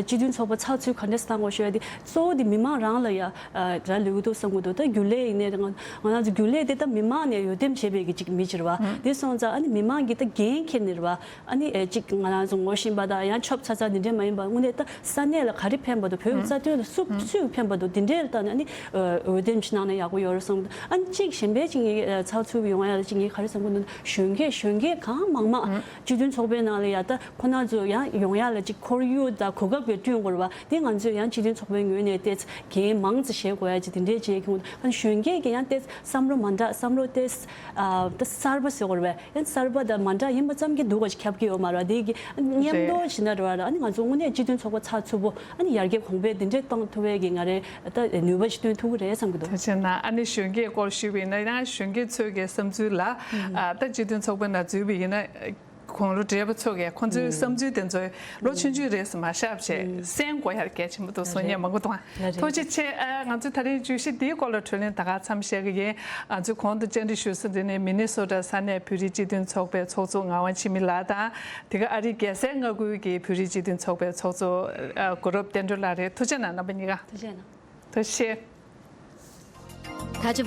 སྤྱི་མཐུན་ཚོགས་པ་ཚགས་ཚུད་ག་འདྲས་བཏང་དགོས་ཞུ་ཡ་དེ་གཙོ་བོ་དེ་མི་མང་རང་ལ་ཡ་རག་ལས་ཀྱི་འདུག་བསམ་གྱི་འདུག་ད་རྒྱུན་ལས་ཡིན་ནའི་ང་ང་རང་ཚོ་རྒྱུན་ལས་དེ་ད་མི་མང་ནས་འོས་འདེམས་བྱས་པའི་གི་ཅིག་མི་ཅིག་རེད་བ། དེ་སོང་ཙང་ཨ་ནི་མི་མང་གིས་ད་འགན་འཁྱེར་ནས་རེད་བ། ཨ་ནི་ཨེ་གཅིག་ང་རང་ཚོ་ངོ་ཤེས་པ་དང་ཡང་ཆོབ་ཚ་ཚ་འདི་འདྲས་མ་ཡིན་པ་དངོས་གནས་ད་ས་གནས་ལ་ག་རེ་ཕན་པ་འདུག་བོད་ཀྱི་རྩ་དོན་ལ་སུ་སུས་ཕན་པ་འདུག་འདི་འདྲས་ལ་ལྟ་ནས་ཨ་ནི་འོས་འདེམས་ཅིག་གནང་ན་ཡག་པོ་ཡོད་རེད་བསམ་གྱི་འདུག་ཨ་ནི་གཅིག་གཞན་པའི་གཅིག་ངས་ཚགས་ཚུད་ཡོང་ཡ་ལ་གཅིག་ངས་ག་རེ་བསམ་གྱི་འདུག་གཞོན་སྐྱེས་གཞོན་སྐྱེས་གང་མང་མང་སྤྱི་མཐུན་ཚོགས་པའི་ནང་ལ་ཡ་ད་ཁོ་ན་ཚོ་ཡང་ཡོང་ཡ་ལ་གཅིག་ཁོར་ཡུག་དང་གོ་སྐབས་ཀྱི་བསྐྲུན་དགོས་རེད་བ། དེ་ང་ཚོས་ཡང་སྤྱི་མཐུན་ཚོགས་པའི་ངོས་ནས་ཏོག་ཙམ་འགན་མང་ཙམ་བཞེས་དགོས་ཡ་ཅིག་དེ་འདྲས་བྱེད་ཀྱི་འདུག་ཨ་ནི་གཞོན་སྐྱེས་ཀྱི་ཡང་ཏོག་ཙམ་བསམ་བློ་མ་འདྲ་བསམ་བློ་ཏོག་ཙམ། ཨ་ད་གསར་པ་ཟེར་དགོས་རེད་པས། ཡང་གསར་པ་དང་མ་འདྲ་ཡིན་པ་ཙམ་གྱིས་འདུག་ག་ཞིག་ཁྱབ་ཀྱི་ཡོད་མ་རེད་པ། དེ་གི་མཉམ་དུ་བྱེད་ན་རེད་པ། ཨ་ནི་ང་ཚོ་དངོས་གནས་སྤྱི་མཐུན་ཚོགས་པ་ཚགས་ཚུད་པོ་ཨ་ནི་ཡར་རྒྱས་གོང་འཕེལ་དེ་འདྲས་གཏོང་ཐུབ་པའི་གི་ང་རའི་ད་ནུས་པ་ཞིག་བཏོན་ཐུབ་ཀྱི་རེད་བསམ་གྱི་འདུག་ཐུགས་རྗེ་གནང་། ཨ་ནི་གཞོན་སྐྱེས་སྐོར་ཞུས་པ་ཡིན་ན་ཡང་གཞོན་སྐྱེས་ཚོས་ཀྱི་བསམ་ཚུལ་ལ་ཨ་ད་སྤྱི་མཐུན་ཚོགས་པའི་ནང་འཛུལ་བ་ཡིན་ན། དགུང་ལོ་བགྲེས་པ་ཚོ་གིས་ཁོང་ཚོའི་བསམ་ཚུལ་དེ་ཚོ་ལོ་ཆུང་ཆུང་རེད་ཟེར་མ་བཞག་བྱས་གསན་དགོས་ཡ་གལ་ཆེན་པོ་འདུག་གསུང་མཁན་མང་པོ་འདུག་ཐུགས་རྗེ་ཆེ། ཨ་ང་ཚོ་ད་རིང་བརྗོད་གཞི་འདིའི་སྐོར་ལ་གྲོས་གླེང་ད་ག་མཚམས་བཞག་གི་ཡིན། ང་ཚོས་གོང་དུ་བཅར་འདྲི་ཞུ་ས་འདི་ནི་མི་ནི་སོ་ཊ་ས་གནས་བོད་རིགས་སྤྱི་མཐུན་ཚོགས་པའི་ཚོགས་གཙོ་ངག་དབང་འཆི་མེད་ལགས་དང་། དེ་ག་ཨ་རིའི་རྒྱལ་སའི་མངའ་ཁུལ་གྱི་བོད་རིགས་སྤྱི་མཐུན་ཚོགས་པའི་ཚོགས་གཙོ་ཨ་གུ་རུབ་བསྟན་སྒྲོལ་ལགས་རེད། ཐུགས་རྗེ་གནང་རྣམ་པ་གཉིས་ཀ། ཐུགས་རྗེ་གནང་། ཐུགས་རྗེ་ཆེ།